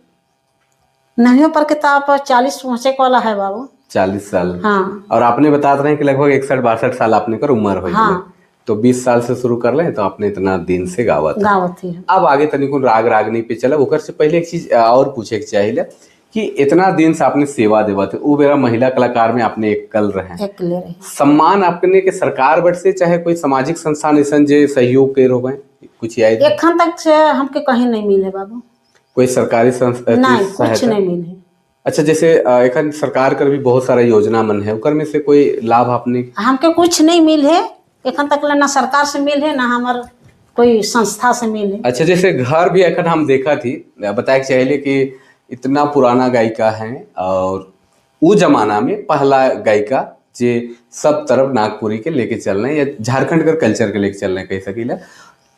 नहीं पर किताब 40 पहुँचे वाला है बाबू। 40 साल। हाँ। और आपने बता रहे हैं कि लगभग 61-62 साल आपने कर उम्र हो। हाँ। तो 20 साल से शुरू कर ले तो आपने इतना दिन से गावत गावत ही। अब आगे तनिकुन राग रागनी पे चला। ओकर से पहले एक चीज और पूछे के चाहिए कि इतना दिन से आपने सेवा देवा थे, वो बेरा महिला कलाकार में आपने एकल रहे, रहे। सम्मान आपने के सरकार बट से चाहे कोई सामाजिक संस्थान ऐसा जे सहयोग कर हो कुछ याद? एखन तक से हमके कहीं नहीं मिले बाबू, कोई सरकारी संस्था नहीं, कुछ नहीं मिले। अच्छा, जैसे एखन सरकार कर भी बहुत सारा योजना मन है, उकर में से कोई लाभ आपने? हमके कुछ नहीं मिले एखन तक, ना सरकार से मिले ना हमार कोई संस्था से मिले। अच्छा, जैसे घर भी एखन हम देखा थी, बताए चाहिए कि इतना पुराना गायिका है और वो जमाना में पहला गायिका जे सब तरफ नागपुरी के लेके चल रहे हैं या झारखंड के कल्चर के लेके चल रहे हैं कह सकीला।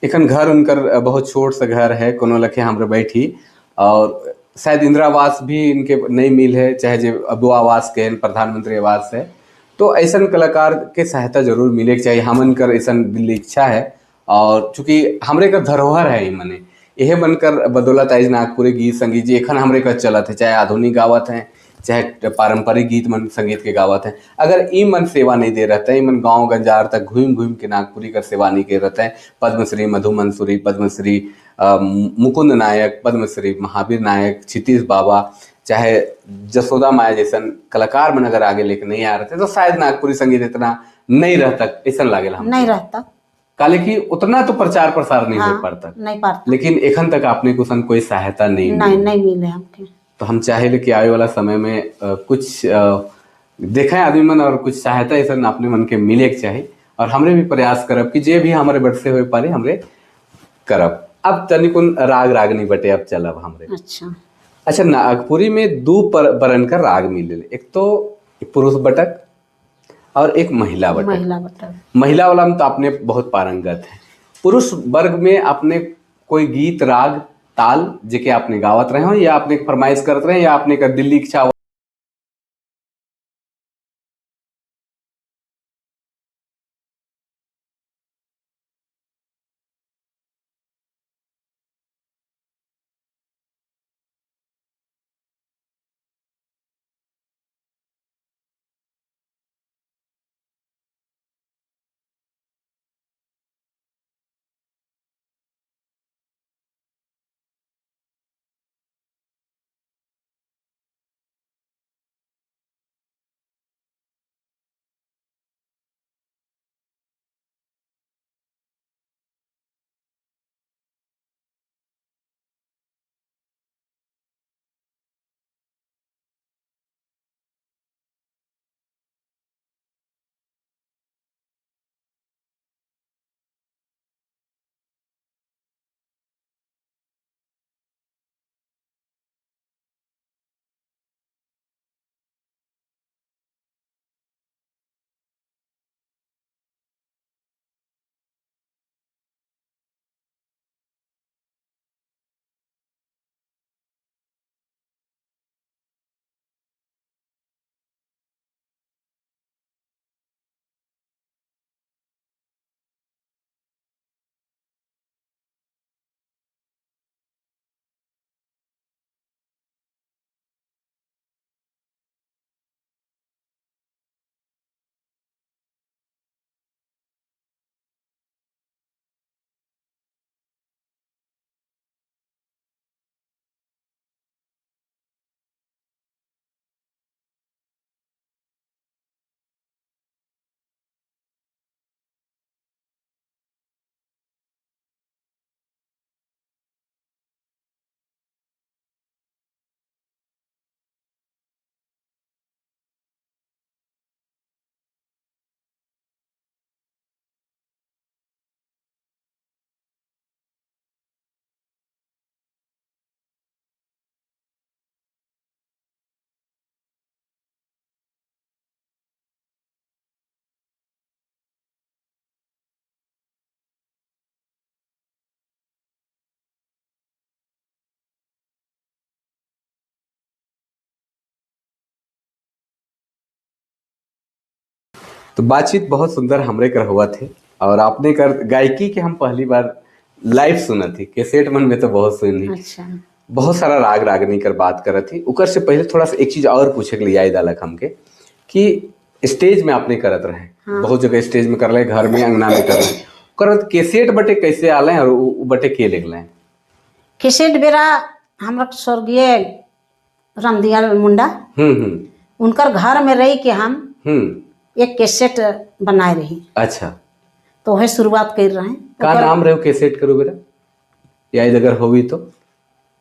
एखन घर उनकर बहुत छोट सा घर है, कोनो लखे हमरे बैठी, और शायद इंदिरा आवास भी इनके नहीं मिल है, चाहे जे अब आवास के प्रधानमंत्री आवास है। तो ऐसा कलाकार के सहायता जरूर मिले के चाहिए, हमन कर ऐसा दिल इच्छा है। और चूँकि हमरे का धरोहर है मने यह बनकर बदौलत आज नागपुरी गीत संगीत जी एखन हमरे का चलत है, चाहे आधुनिक गावत हैं चाहे पारंपरिक गीत मन संगीत के गावत हैं। अगर ई मन सेवा नहीं दे रहते हैं, ई मन गांव गंजार तक घूम घूम के नागपुरी कर सेवा नहीं कर रहते हैं, पद्मश्री मधु मंसूरी, पद्मश्री मुकुंद नायक, पद्मश्री महावीर नायक, क्षितिज बाबा, चाहे जसोदा माया जैसन कलाकार मन अगर आगे लेके नहीं आ रहे थे तो शायद नागपुरी संगीत इतना नहीं रहता, ऐसा लागे हम नहीं रहता, काले की उतना तो प्रचार प्रसार नहीं हो पाता, नहीं पाता। लेकिन एखन तक आपने कुछ कोई सहायता नहीं नहीं मिले हमके। तो हम चाहे कि आने वाला समय में कुछ देखें आदमी मन और कुछ सहायता ऐसा अपने मन के मिले के चाहिए, और हमरे भी प्रयास करब कि जे भी हमारे बट से हो पारे हमरे करब। अब तनिकुन राग रागनी बटे अब चलब हमरे। अच्छा। अच्छा, नागपुरी में दो बरन का राग मिले, एक तो पुरुष बटक और एक महिला बटक। महिला बटक। महिला वाला में तो आपने बहुत पारंगत है। पुरुष वर्ग में आपने कोई गीत राग ताल जेके आपने गावत रहे हो या आपने फरमाइश करत रहे या आपने का दिल्ली इच्छा तो बातचीत बहुत सुंदर हमरे कर हुआ थे और आपने कर गायकी के हम पहली बार लाइव सुना थी, कैसेट मन में तो बहुत सुनी। अच्छा। बहुत सारा राग रागनी कर बात करत थी। उकर से पहले थोड़ा सा एक चीज और पूछे के लिए याद आलक हमके कि स्टेज में आपने करत रहे। हाँ। बहुत जगह स्टेज में कर रहे, घर में अंगना में कर रहे, करत कैसेट बटे कैसे आले और उ बटे के लिख लें? कैसेट बेरा हमरा स्वर्गीय रामदयाल मुंडा उनकर घर में रही के हम एक कैसेट बनाए रही। अच्छा। तो वह शुरुआत कर रहे हैं। का नाम रहे कैसेट करो बेरा याद अगर होगी तो?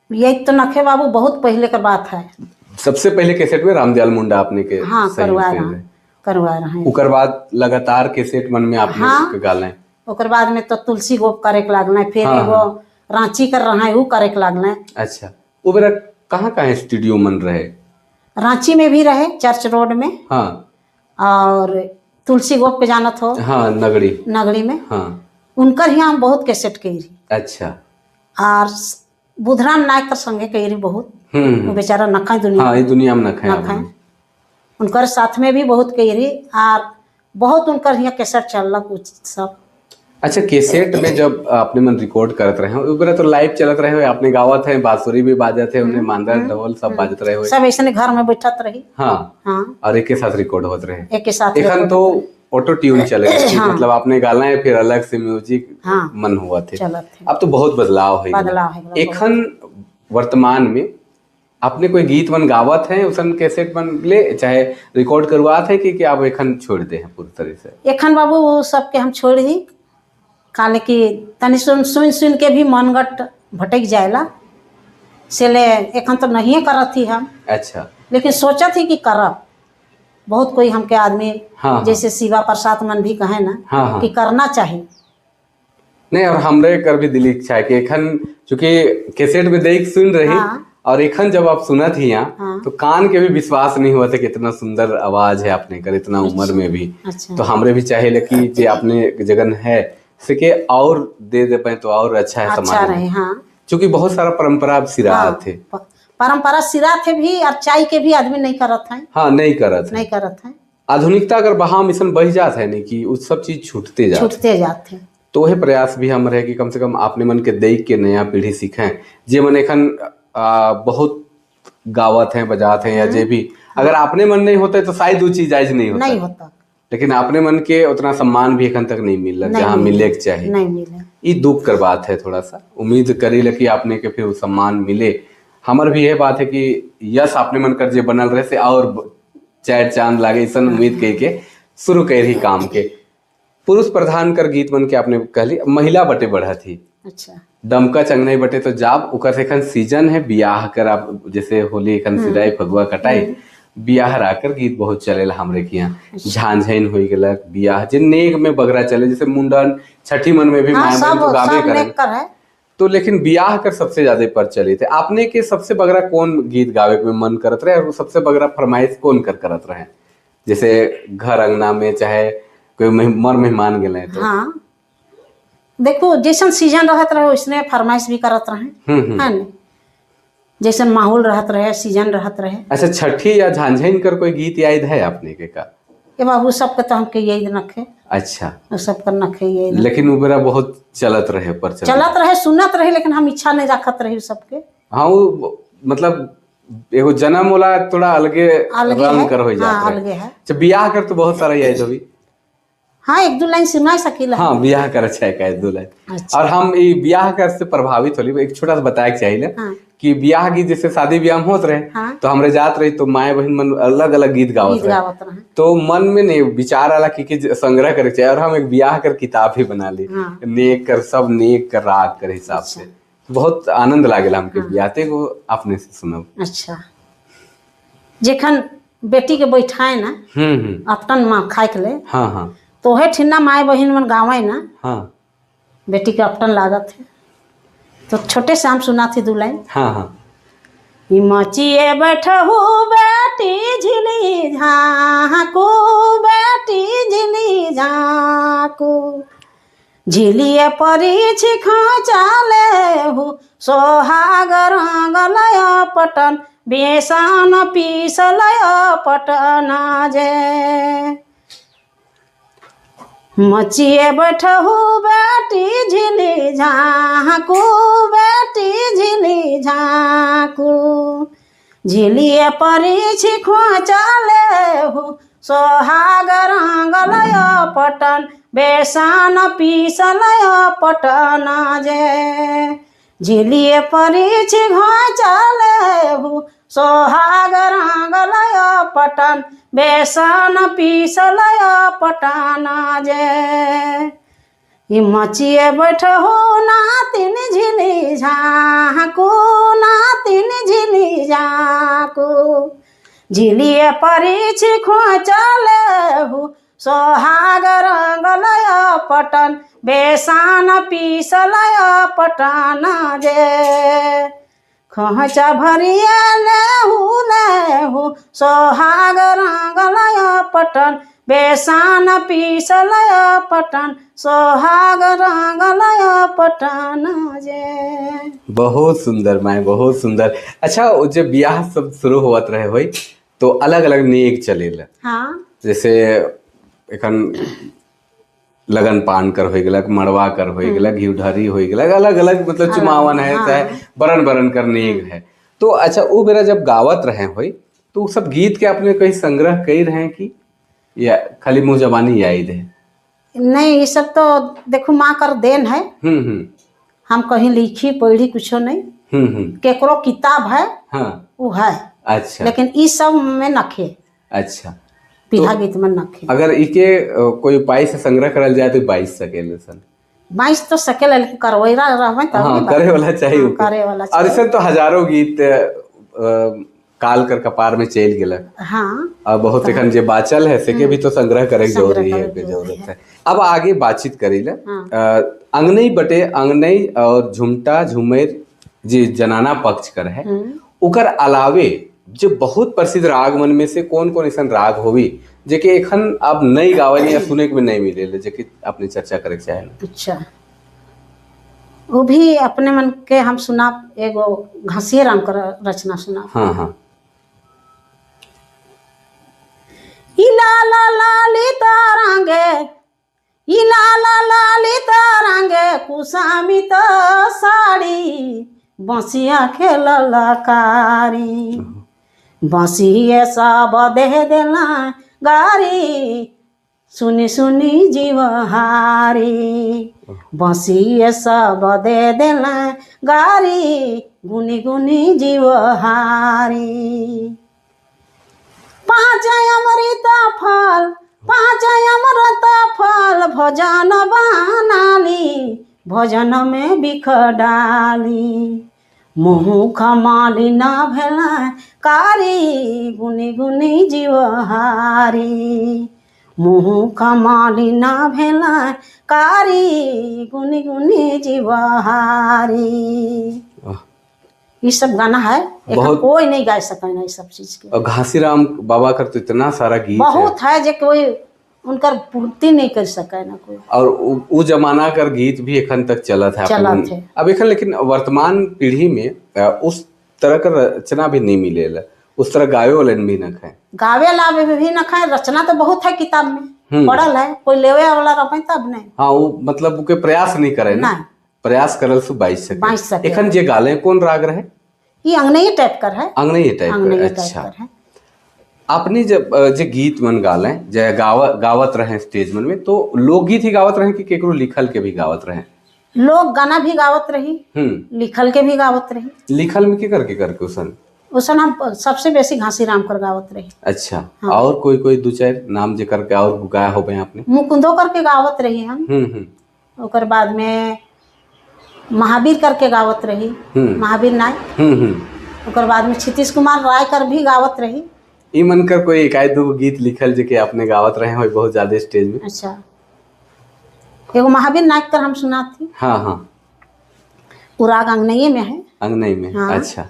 यही तो नखे बाबू बहुत पहले का बात है। सबसे पहले कैसेट में रामदयाल मुंडा आपने के हाँ करवा रहे। उकर बाद लगातार कैसेट मन में आपने हाँ, गाले। ओकर बाद में तो तुलसी गोप करे के लागल, फिर हाँ, एगो रांची कर रहा है वो करे के लागल। अच्छा, वो बेरा कहाँ कहाँ स्टूडियो मन रहे? रांची में भी रहे, चर्च रोड में। हाँ। और तुलसी गोप के जानत हो? हाँ, नगड़ी, नगड़ी में। हाँ। उनकर ही हम बहुत कैसेट करी। अच्छा। और बुधराम नायक के संगे करी बहुत, वो बेचारा नखा दुनिया। हाँ, ये दुनिया में नखा। उनकर साथ में भी बहुत करी और बहुत उनकर यहाँ कैसेट चल कुछ सब। अच्छा, कैसेट में जब आपने मन रिकॉर्ड करत रहे हो ऊपर तो लाइव चलत रहे हो, आपने गावत है, बांसुरी भी बाजत है, उन्हें मांदर ढोल सब बाजत रहे हो, सब ऐसे घर में बैठत रही। हाँ हाँ। और एक के साथ रिकॉर्ड होत रहे। एक के साथ। एखन तो ऑटो ट्यून चले। हाँ। मतलब आपने गाना है फिर अलग से म्यूजिक। हाँ। मन हुआ थे। चलत अब तो बहुत बदलाव है। बदलाव है। एखन वर्तमान में आपने कोई गीत मन गावत है उसन कैसेट मन ले चाहे रिकॉर्ड करवात है कि आप एखन छोड़ दे हैं पूरी तरह से? एखन बाबू वो सबके हम छोड़ दी, काले कि तनी सुन सुन सुन के भी मनगट भटक जाएला, से ले एखन तो नहीं करत थी हम। अच्छा। लेकिन सोचत ही कि करब। बहुत कोई हमके आदमी। हाँ, जैसे शिवा प्रसाद मन भी कहे ना। हाँ, हाँ। कि करना चाहिए। नहीं, और हमरे कर भी दिल इच्छा है कि एखन चूंकि कैसेट में देख सुन रही। हाँ। और एखन जब आप सुनत ही यहाँ हाँ। तो कान के भी विश्वास नहीं हुआ था कि इतना सुंदर आवाज है आपने कर इतना उम्र में भी। अच्छा। तो हमरे भी चाहिए कि जे आपने जगन है सके और दे दे पाए तो और अच्छा है अच्छा समाज में। रहे। हाँ, चूंकि बहुत सारा परंपरा अब सिरा हाँ, थे। परंपरा सिरा थे भी और चाय के भी आदमी नहीं करत है। हाँ, नहीं करत है। नहीं करत है। आधुनिकता अगर बहाव मिशन बह जात है नहीं कि उस सब चीज छूटते जात, छूटते जाते। तो वही प्रयास भी हम रहे कि कम से कम आपने मन के देख के नया पीढ़ी सीखें, जे मन एखन बहुत गावत हैं बजात हैं या जे भी, अगर आपने मन नहीं होता तो शायद वो चीज आज नहीं होता, नहीं होता। लेकिन आपने मन के उतना सम्मान भी एखन तक नहीं मिल नहीं जहाँ मिले। मिले के चाहिए, नहीं मिले। ई दुख कर बात है। थोड़ा सा उम्मीद करी ल कि आपने के फिर सम्मान मिले। हमर भी यह बात है कि यश आपने मन कर जे बनल रहे से और चार चांद लागे, ऐसा उम्मीद कह के शुरू कर ही काम के। पुरुष प्रधान कर गीत मन के आपने कहली, महिला बटे बढ़ा थी। अच्छा। दमका चंगनई बटे तो जाब उकर से एखन सीजन है बियाह कर, आप जैसे होली एखन सिराई फगुआ कटाई बियाह राकर गीत बहुत चलेला हमरे के यहाँ। झांझैन हो गेलक बियाह जे नेग में बगरा चले, जैसे मुंडन छठी मन में भी हाँ, माय बहन तो गावे सब करे नेक कर है। तो लेकिन बियाह कर सबसे ज्यादा प्रचलित है। आपने के सबसे बगरा कौन गीत गावे में मन करत रहे और सबसे बगरा फरमाइश कौन कर करत रहे, जैसे घर अंगना में चाहे कोई मर मेहमान गेले तो? हाँ, देखो जैसन सीजन रहत रहे वैसने फरमाइश भी करत रहे है न, जैसन माहौल रहत रहे सीजन रहत रहे। अच्छा, छठी या झांझैन कर कोई गीत याद है आपने के का? ये बाबू सबके तो हमके यही नखे। अच्छा, वो सबका नखे यही। लेकिन वो मेरा बहुत चलत रहे पर चलत रहे, सुनत रहे, लेकिन हम इच्छा नहीं रखत रहे सबके। हाँ, वो मतलब एगो जन्म वाला थोड़ा अलगे रंग कर हो जात हाँ, अलगे है। अच्छा, बियाह कर तो बहुत सारा याद होई। हाँ, एक दो लाइन सुना सकीला। हाँ, बियाह कर अच्छा है एक दो लाइन। अच्छा। और हम ये बियाह कर से प्रभावित होली, एक छोटा सा बताए चाहिए। हाँ। कि बियाह गीत जैसे शादी ब्याह में होत रहे। हाँ। तो हमरे जात रही तो माए बहन मन अलग अलग गीत गावत रहे। तो मन में नहीं विचार आला कि संग्रह करे चाहिए और हम एक बियाह कर किताब ही बना ली। हाँ। नेक कर सब नेक कर राग कर हिसाब। अच्छा। से बहुत आनंद लागेला हमके। हाँ। बियाते को अपने से सुनब। अच्छा, जेखन बेटी के बैठाए ना अपटन माँ खाए के ले। हाँ हाँ। तो वह ठिन्ना माए बहन मन गावे ना। हाँ। बेटी के अपटन लागत है तो छोटे से हम सुना थी दो लाइन। हाँ हाँ। मचिए बैठहु बेटी झिली झाँकू, बेटी झिली झाँकू, झिलिए परी चाले हु सोहाग रंगलय पटन बेसन पीसलय पटन जे। मचिए बैठहु बेटी झिली झाँकू, बेटी झिली झाँकू, झिलिए परी चले हु सोहाग रंगलय पटन बेसन पीसलय पटन जे। झिलिए परी चले हु सोहाग रंगलय पटन बेसन पीसलय पटन जे। मचिए बैठहु नातिन झिली झाँकू, नातिन झिली झाँकू, झिलिए परी चले हु सोहाग रंगलय पटन बेसन पीसलय पटन जे। खोचा भरिया लेहु लेहु सोहाग रंगलय पटन बेसन पीसलय पटन सोहाग रंगलय पटन जे। बहुत सुंदर माए, बहुत सुंदर। अच्छा, जब ब्याह सब शुरू होत रहे होई तो अलग अलग नेक चलेला। हाँ, जैसे एखन लगन पान कर हो गेलक, मड़वा कर हो गेलक, घिउढरी हो गेलक, अलग अलग मतलब चुमावन है। हाँ। चाहे बरन बरन कर नेग है। तो अच्छा, वो बेरा जब गावत रहे होई तो सब गीत के आपने कहीं संग्रह कई रहे कि या खाली मुँह जबानी याद है? नहीं, ये सब तो देखो माँ कर then है। हम कहीं लिखी पढ़ी कुछो नहीं। केकरो किताब है। हाँ, वो है। अच्छा, लेकिन इस सब में नखे। अच्छा, बिहा गीत में नखे। अगर इके कोई उपाय से संग्रह करल जाए तो 22 सकेले सन। 22 तो सकेला, लेकिन करवैरा रहबे तब। हाँ, करे वाला चाहिए। हाँ, करे वाला और ऐसे तो हजारों गीत काल कर कपार में चल गेलक। हाँ, और बहुत एखन जे बाचल है सेके भी तो संग्रह करे के जरूरी है, जरूरत है। अब आगे बातचीत करीला। हाँ। अंगनई बटे अंगनई और झुमटा झुमेर जे जनाना पक्ष कर है, ओकर अलावे जो बहुत प्रसिद्ध राग मन में से कौन कौन ऐसा राग होवी जेके एखन आप नहीं गावे या सुने के में नहीं मिले, जेके आपने चर्चा करे के चाहे? अच्छा, वो भी अपने मन के हम सुना, एगो घासिए राम कर रचना सुना। हाँ हाँ। इला ला लाली तारांगे, इला ला लाली तारांगे कुसामी तो साड़ी बसिया खेलला कारी, बसिए सब दे देला गारी सुनी सुनी जीवहारी, बसिए सब दे देला गारी गुनी गुनी जीवहारी। पाँच अमृत फल, पाँच अमृत फल भजन बनाली, भजन में बिख डाली, मुँह खमाली न भेला कारी गुनी गुनी जीवहारी, मुँह खमाली न भेला कारी गुनी गुनी जीवहारी। ये सब गाना है, बहुत कोई नहीं गा सके ना ये सब चीज के। और घासीराम बाबा का तो इतना सारा गीत बहुत है जो कोई उनकर पूर्ति नहीं कर सके ना कोई। और वो जमाना कर गीत भी एखन तक चलत है, चलत है। अब एखन लेकिन वर्तमान पीढ़ी में उस तरह का रचना भी नहीं मिले, उस तरह गावे वाले भी न खाए, गावे ला भी न खाए। रचना तो बहुत है किताब में पढ़ल है, कोई लेवे वाला रहे तब नहीं। हाँ, वो मतलब उके प्रयास नहीं करे ना, प्रयास करल सु बाइस सके। एखन जे गाले कौन राग रहे? ये अंगनई टाइप कर है, अंगनई टाइप कर। अच्छा, आपने जब जे गीत मन गाले, जे गावत रहे स्टेज मन में, तो लोकगीत ही गावत रहे कि केकरो लिखल के भी गावत रहे? लोक गाना भी गावत रही, लिखल के भी गावत रही। लिखल में के करके करके उसन? उसन हम सबसे बेसी घासीराम कर गावत रही। अच्छा। हाँ। और कोई कोई दो चार नाम जे करके और गाया हो आपने? मुकुंदो करके गावत रही हम। ओकर बाद में महावीर करके गावत रही, महावीर नायक। ओकर बाद में क्षितिज कुमार राय कर भी गावत रही। ई मन कर कोई एक आध दो गीत लिखल जे के आपने गावत रहे हो बहुत ज्यादा स्टेज में? अच्छा, एगो महावीर नायक कर हम सुनाती। हाँ हाँ, वो राग अंगनई में है। अंगनई में। हाँ। अच्छा।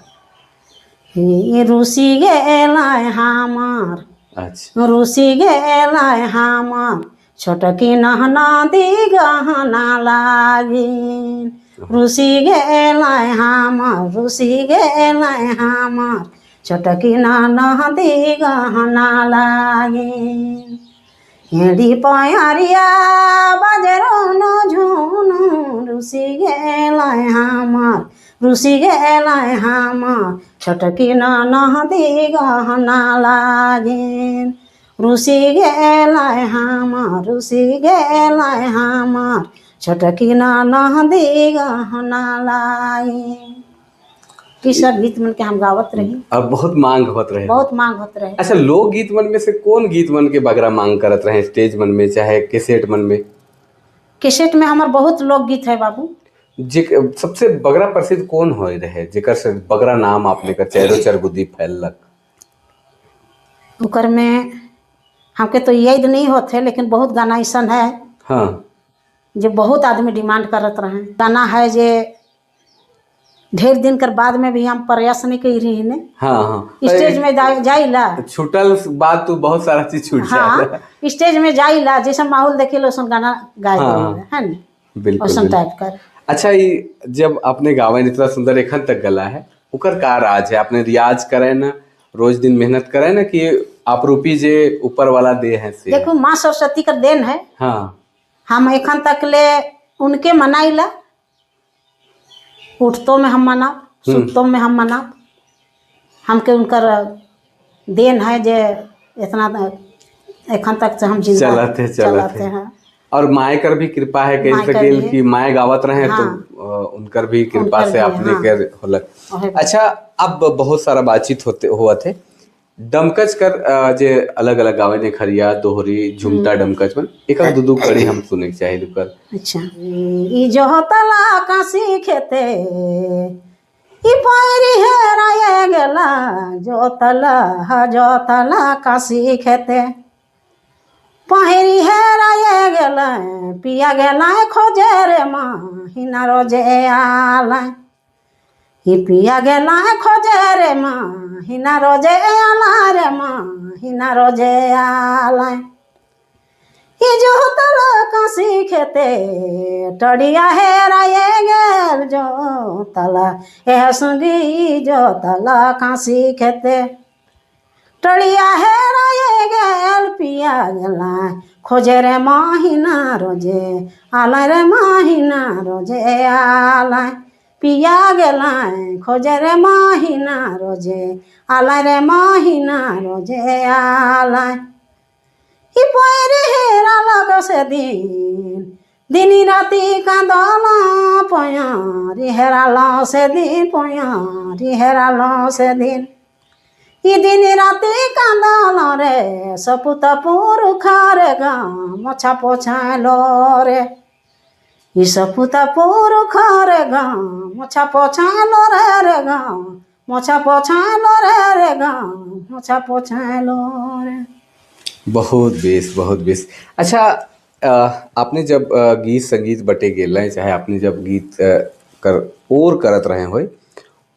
ये रूसी गेलाय हमार, अच्छा, रूसी गेलाय हमार छोटकी नहना दी गहना लागी, रूसी गेलाय हमार, रूसी गेलाय हमार छोटकी नहना दी गहना लागी, हेड़ी पयरिया बजरो न झुनु, रूसी गेलाय हमार, रूसी गेलाय हमार छोटकी नहना दी गहना लागी, रूसी गेलाय हमार, रूसी गेलाय हमार छोटकी नहना दी गहना लागी। ये सब गीत मन के हम गावत रही। अब बहुत मांग होत रहे, बहुत मांग होत रहे। अच्छा, लोक गीत मन में से कौन गीत मन के बगरा मांग करत रहे स्टेज मन में चाहे कैसेट मन में? कैसेट में हमार बहुत लोक गीत है बाबू। जे सबसे बगरा प्रसिद्ध कौन हो रहे जेकर से बगरा नाम आपने कर चैरो चरगुदी फैलक? ओकर में हमके तो याद नहीं होते, लेकिन बहुत गाना ऐसा है। हाँ, जो बहुत आदमी डिमांड करत रहे। गाना है जे ढेर दिन कर बाद में भी हम प्रयास नहीं कर रही ने। हाँ हाँ, स्टेज में जाइला छूटल बात तो बहुत सारा चीज छूट हाँ, स्टेज में जाइला जैसा माहौल देखे वैसन गाना गाए। हाँ, है ना, बिल्कुल टाइप कर। अच्छा, ये जब आपने गावे इतना सुंदर एखन तक गला है, उकर का राज है? आपने रियाज करे ना, रोज दिन मेहनत करे ना, कि आप रूपी जे ऊपर वाला दे है से? देखो, माँ सरस्वती का then है। हाँ, हम एखन तक ले उनके मनाइला, उठतो में हम मनाब, सुततो में हम मनाब, हमके उनकर then है जे इतना एखन तक से हम जिंदा चलते हैं। और माए कर भी कृपा है कि कि माए गावत रहे। हाँ। तो उनकर भी कृपा से आपने। हाँ। कर होलक। अच्छा, अब बहुत सारा बातचीत होते हुआ थे डमकच कर जे अलग अलग गावे ने खरिया दोहरी झुमटा डमकच मन एक दू दू कड़ी हम सुने के चाहिए कर। अच्छा, ई जो तला कासी खेते ई पैरी हेराए गेला, जो तला कासी खेते पहरी हेराए गेला, पिया गेला खोजे रे माँ हिना रोजे आला, ही पिया गेला खोजे रे माहिना रोजे आला रे माहिना रोजे आला। ही जो तला कासी खेते टड़िया हेराए गेल जो तला एह संगी जो तला कासी खेते टड़िया हेराए गेल पिया गेला खोजे रे माहिना रोजे आला रे माहिना रोजे आला। पिया गेला खोजे रे माहिना रोजे आला रे माहिना रोजे आला। ही पयरे हेरालक से दिन दिनी राती कांदला पयारी हेराल से दिन पयारी हेराल से दिन। ई दिन राती कांदल रे सपुत पुरुखा रे गामछा पोछालो रे। ई सपुत पुरुखा रे गामछा पोछालो रे रे गामछा पोछालो रे रे गामछा पोछालो रे। बहुत बेस, बहुत बेस। अच्छा, आपने जब गीत संगीत बटे गेल, चाहे आपने जब गीत कर और करत रहे होए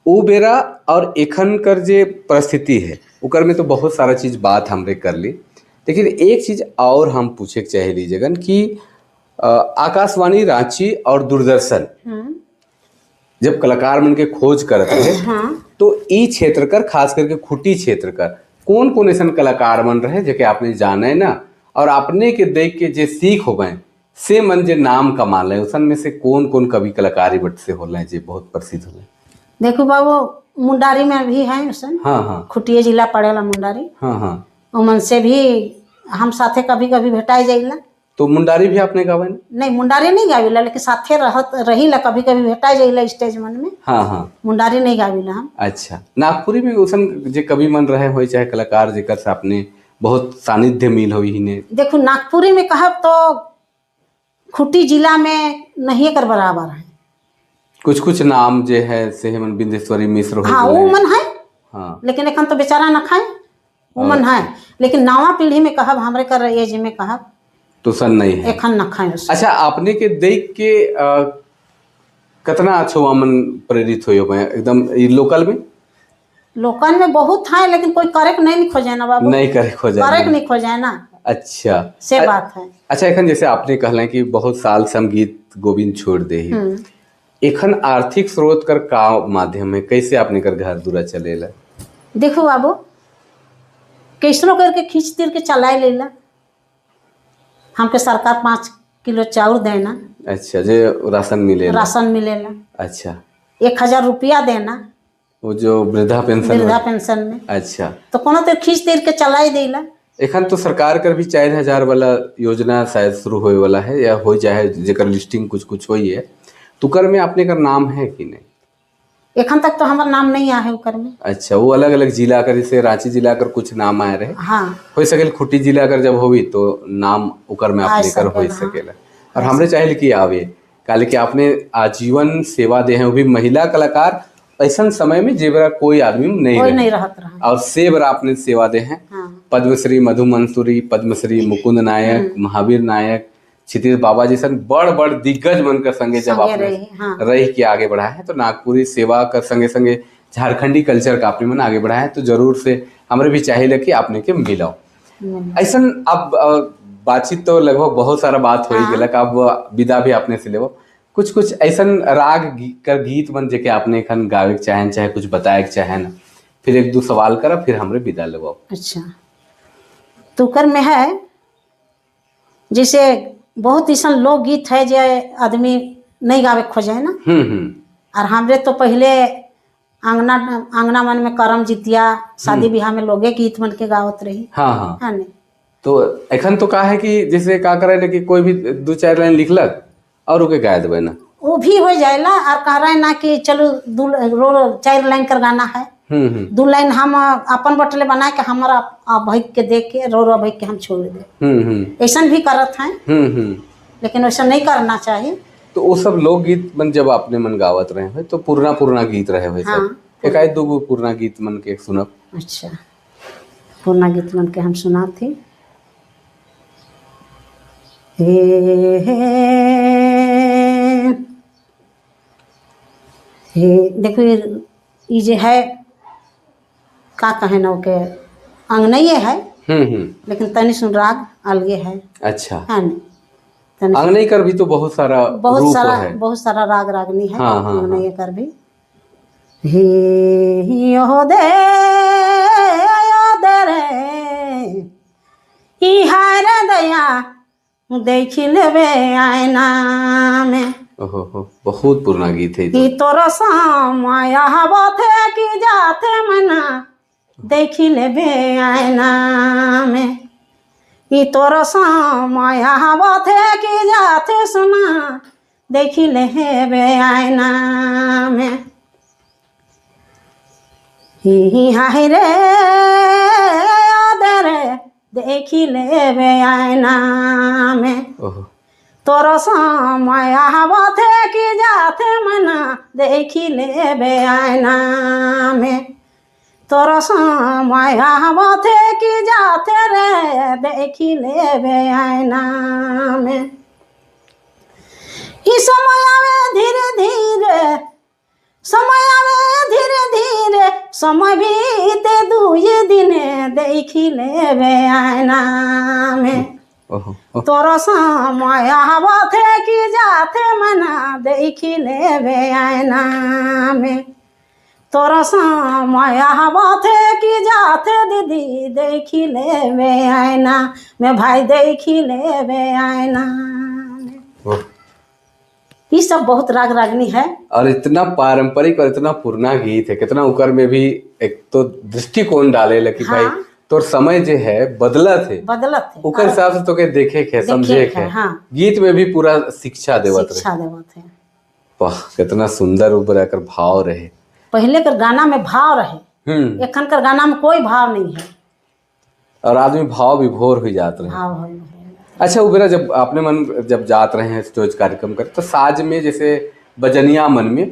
ओ बेरा और एखन कर जे परिस्थिति है उकर में तो बहुत सारा चीज़ बात हमरे कर ली, लेकिन एक चीज़ और हम पूछे के चाहे ली जगन कि आकाशवाणी रांची और दूरदर्शन जब कलाकार मन के खोज करत रहे तो ई क्षेत्र कर, खास करके खूंटी क्षेत्र कर, कौन कौन ऐसा कलाकार मन रहे जेके आपने जाने ना और अपने के देख के जे सीख हो गए से मन जे नाम कमा ले, उसन में से कौन कौन कवि कलाकारी बट से होले जे बहुत प्रसिद्ध होले? देखो बाबू, मुंडारी में भी है उसन। हाँ हाँ, खुटिए जिला पड़ेला मुंडारी। हाँ हाँ, उमन से भी हम साथे कभी कभी भेटाई जाइला। तो मुंडारी भी आपने गावे? नहीं, मुंडारी नहीं गाविला, लेकिन साथे रहत रहीला, कभी कभी भेटाई जाइला स्टेज मन में। हाँ हाँ, मुंडारी नहीं गाविला हम। अच्छा, नागपुरी में उसन जे कवि मन रहे होए चाहे कलाकार जेकर से आपने बहुत सानिध्य मिल हुई ही ने? देखो नागपुरी में कहब तो खूंटी जिला में नहीं कर बराबर है। कुछ कुछ नाम जे है से हेमन बिंदेश्वरी मिश्र हो। हाँ, वो मन है। हाँ, लेकिन एखन तो बेचारा न खाए वो मन है, लेकिन नवा पीढ़ी में कहब हमरे कर एज में कहब तो सन नहीं है, एखन न खाए। अच्छा, आपने के देख के कितना अच्छा मन प्रेरित हुई हो एकदम लोकल में? लोकल में बहुत है, लेकिन कोई करेक्ट नहीं खोजे ना बाबू। नहीं करेक्ट खोजे, करेक्ट नहीं खोजे ना। अच्छा, से बात है। अच्छा, एखन जैसे आपने कहले कि बहुत साल से हम गीत गोविंद छोड़ दे, एखन आर्थिक स्रोत कर का माध्यम है, कैसे आपने कर घर दूरा चलेला? देखो बाबू, कैसनो करके खींच तीर के चलाए लेला। हमके सरकार 5 किलो चाउर देना। अच्छा, जे राशन मिलेला? राशन मिलेला। अच्छा, 1000 रुपया देना, वो जो वृद्धा पेंशन, वृद्धा पेंशन में। अच्छा, तो कोनो तो खींच तीर के चलाई देला। एखन तो सरकार कर भी 4000 वाला योजना शायद शुरू होए वाला है या हो जाए, जेकर लिस्टिंग कुछ कुछ हुई है, तो कर में आपने का नाम है कि नहीं? एखन तक तो हमारा नाम नहीं आया है उकर में। अच्छा, वो अलग अलग जिला कर, जैसे रांची जिला कर कुछ नाम आए रहे। हाँ, हो सकेल खूंटी जिला कर जब होई तो नाम उकर में आपने कर हो सकेला। और हमरे चाहे कि आवे, काले कि आपने आजीवन सेवा दे हैं, वो भी महिला कलाकार ऐसा समय में जेबरा कोई आदमी नहीं, नहीं रहत रहा और सेबरा आपने सेवा दे हैं। हाँ। पद्मश्री मधु मंसूरी, पद्मश्री मुकुंद नायक, महावीर नायक, क्षितिज बाबा जैसन बड़ बड़ दिग्गज मन कर संगे जब आपने हाँ। रही के आगे बढ़ाया है, तो नागपुरी सेवा कर संगे संगे झारखंडी कल्चर का आपने मन आगे बढ़ाया है, तो जरूर से हमरे भी चाहिए कि आपने के मिलाओ। ऐसा अब बातचीत तो लगभग बहुत सारा बात हो गया, अब विदा भी आपने से लेवो। कुछ कुछ ऐसा राग कर गीत मन जेके आपने एखन गावे के चाहेन, चाहे कुछ बताए के चाहेन, फिर एक दो सवाल करा फिर हमरे विदा लेवो। अच्छा, तो कर में है जैसे बहुत ऐसा लोकगीत है जे आदमी नहीं गावे खोजे ना। और हमरे तो पहले आंगना आंगना मन में करम जितिया शादी ब्याह में लोगे गीत मन के गावत रही। हाँ हाँ, हाँ नहीं तो एखन तो का है कि जैसे का करे कि कोई भी 2-4 लाइन लिखलक और ओके गा देबे ना, वो भी हो जाएला। और कह रहे ना कि चलो 2-4 लाइन कर गाना है, 2 लाइन हम अपन बटले बना के हमारा भाई के देख के रो रो भाई के हम छोड़ दे, ऐसा भी करत हैं। लेकिन वैसा नहीं करना चाहिए। तो वो सब लोकगीत मन जब आपने मन गावत रहे हो तो पुरना पुरना गीत रहे हो सब, एक आध दो पुरना गीत मन के सुनब। अच्छा, पुरना गीत मन के हम सुनाते। हे हे हे देखो ये जे है का कहे ना के अंगनइये है, लेकिन तनी सुन राग अलगे है। अच्छा, है न? तनी अंगनई कर भी तो बहुत सारा बहुत रूप सारा है। बहुत सारा राग रागनी है। हाँ, हाँ, अंगनइये कर भी हे यो दे यो दे रे ई हाय रे दया देख लेबे आईना में। ओहो हो, बहुत पुराना गीत है ये तो। ई तोर समय आवथे कि जाथे मना देख लेबे आईना में। ई तोर समय आवथे कि जाथे सुना देख लेबे आईना में। ही हाय रे आदरे देख लेबे आईना में। ओहो, तोर समय आवथे कि जाथे मना देख लेबे आईना में। तोर समय आवथे कि जाथे रे देख लेबे आईना में। ई समय आवे धीरे धीरे, समय आवे धीरे धीरे, समय बीते दुई दिने देख लेबे आईना में। ओहो, ओहो। तोर समय आवथे कि जाथे मना देख लेबे आईना में। तोर समय आवथे कि जाथे दीदी देख लेबे आईना में, भाई देख लेबे आईना में। ओह। ये सब बहुत राग रागनी है और इतना पारंपरिक और इतना पुराना गीत है, कितना उकर में भी एक तो दृष्टिकोण डाले लगी हाँ। भाई तोर समय जो है बदलत है, बदलत है, उकर हिसाब से तो के देखे के समझे के है, हाँ। गीत में भी पूरा शिक्षा देवत रहे। शिक्षा देवत है। वाह, कितना सुंदर ऊपर आकर भाव रहे। पहले कर गाना में भाव रहे, एखन कर गाना में कोई भाव नहीं है और आदमी भाव विभोर हो जात रहे। भाव हो। अच्छा, उबेरा जब आपने मन जब जात रहे हैं स्टेज कार्यक्रम कर तो साज में जैसे बजनिया मन में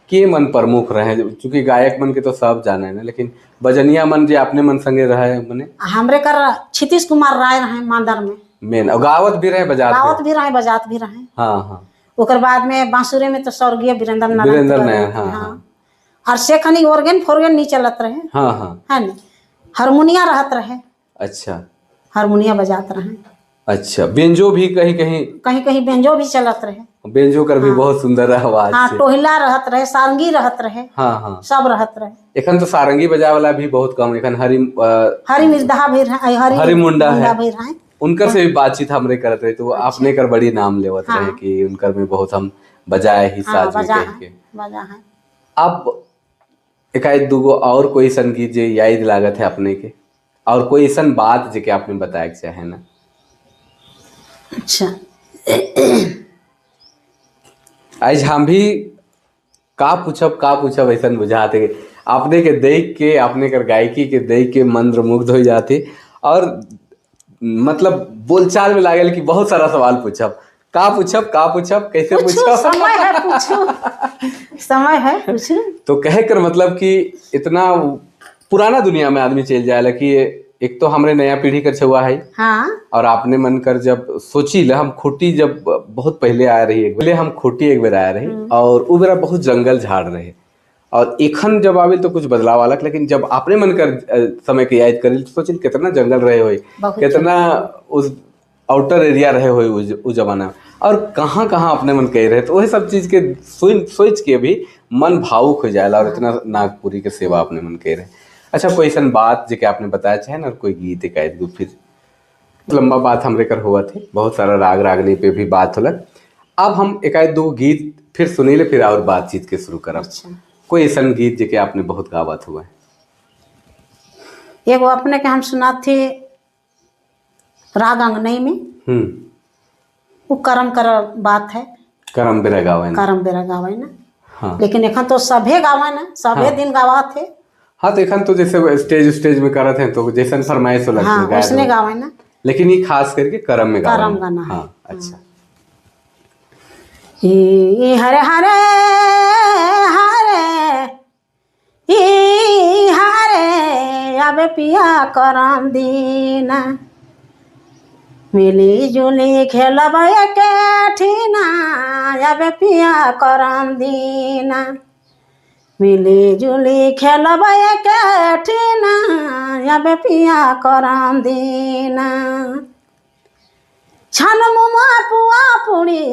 के मन प्रमुख रहे, चूंकि गायक मन के तो सब जाने ना, लेकिन बजनिया मन जो अपने मन संगे रहे मने हमरे कर क्षितिश कुमार राय रहे मांदर में मेन, और गावत भी रहे बजात गावत भी रहे बजात भी रहे। हाँ हाँ। ओकर बाद में बांसुरी में तो स्वर्गीय वीरेंद्र नारायण वीरेंद्र नारायण, हाँ, हाँ। और सेखनी ऑर्गन फोर्गन नहीं चलत रहे। हाँ हाँ। है न, हारमोनिया रहत रहे। अच्छा, हारमोनिया बजात रहे। अच्छा, बेंजो भी कहीं कहीं कहीं कहीं बेंजो भी चलत रहे। बेंजो कर भी बहुत सुंदर आवाज। हाँ, टोहिला रहत रहे, सारंगी रहत रहे। हाँ हाँ, सब रहत रहे। एखन तो सारंगी बजावे वाला भी बहुत कम, एखन हरि हरि मिर्धा भी रहे, हरि मुंडा है, भी रहे। उनकर से भी बातचीत हमरे करत रहे तो वो अपने कर बड़ी नाम लेवत रहे कि उनकर में बहुत हम बजाए ही साज में कह के बजा है। अब एकाएक दूगो और कोई संगीत जे याद लागत है अपने के, और कोई ऐसा बात जे के आपने बताए के चाहे ना? अच्छा, आज हम भी का पूछब ऐसा बुझाते आपने के देख के, आपने कर गायकी के देख के मंत्र मुग्ध हो जाते और मतलब बोलचाल में लागल कि बहुत सारा सवाल पूछब, का पूछब कैसे पूछब, समय है पूछो, समय है पूछो। तो कहे कर मतलब कि इतना पुराना दुनिया में आदमी चल जाए कि एक तो हमरे नया पीढ़ी कर छुआ है। हाँ। और आपने मन कर जब सोची ल हम खोटी जब बहुत पहले आ रही है, पहले हम खोटी एक बेर आया रही और उ बेरा बहुत जंगल झाड़ रहे और एखन जब आवे तो कुछ बदलाव आलक, लेकिन जब आपने मन कर समय के याद करी तो सोची कितना जंगल रहे होई, कितना उस आउटर एरिया रहे होई उस जमाना और कहाँ कहाँ अपने मन कह रहे, तो वही सब चीज़ के सोच के भी मन भावुक हो जाएला और इतना नागपुरी के सेवा अपने मन कह रहे। अच्छा, कोई ऐसा बात जो कि आपने बताया चाहे ना, और कोई गीत एक दो फिर लंबा बात हमरे कर हुआ थे, बहुत सारा राग रागनी पे भी बात होलक। अब हम एक दो गीत फिर सुनी ले फिर और बातचीत के शुरू करब। अच्छा। कोई ऐसा गीत जो कि आपने बहुत गावत हुआ है? एगो अपने के हम सुना थे राग अंगनई में, वो करम कर बात है, करम बेरा गावे ना, करम बेरा गावे ना। हाँ। लेकिन एखन तो सभे गावे ना, सभे हाँ। दिन गावा थे। हाँ, तो एखन तो जैसे स्टेज में करत हैं तो जैसन फरमाइश हो हाँ, उसने गावे ना, लेकिन ये खास करके करम में गावे करम गाना है। हाँ, अच्छा। ई हरे हरे हरे ई हरे अब पिया करम दीना, मिली जुली खेलब एके ठीना, अब पिया करम दीना। मिली जुली खेलब एकेठिना अबे पिया करम दीना। छन मुमा पुआ पुड़ी,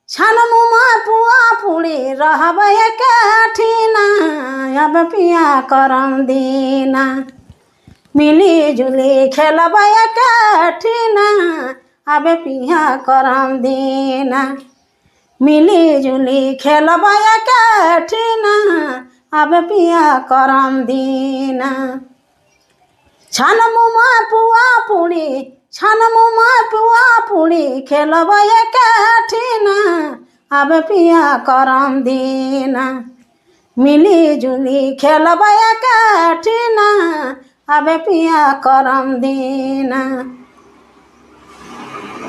छन मुमा पुआ पुड़ी रहब एकेठिना अब पिया करम दीना। मिली जुली खेलब एकेठिना अब पिया करम दीना। मिली जुली खेलब एकेठिना अब पिया करम दीना। छन मुमा पुआ पुड़ी, छन मुमा पुआ पुड़ी खेलब एकेठिना अब पिया करम दीना। मिली जुली खेलब एकेठिना अब पिया करम दीना।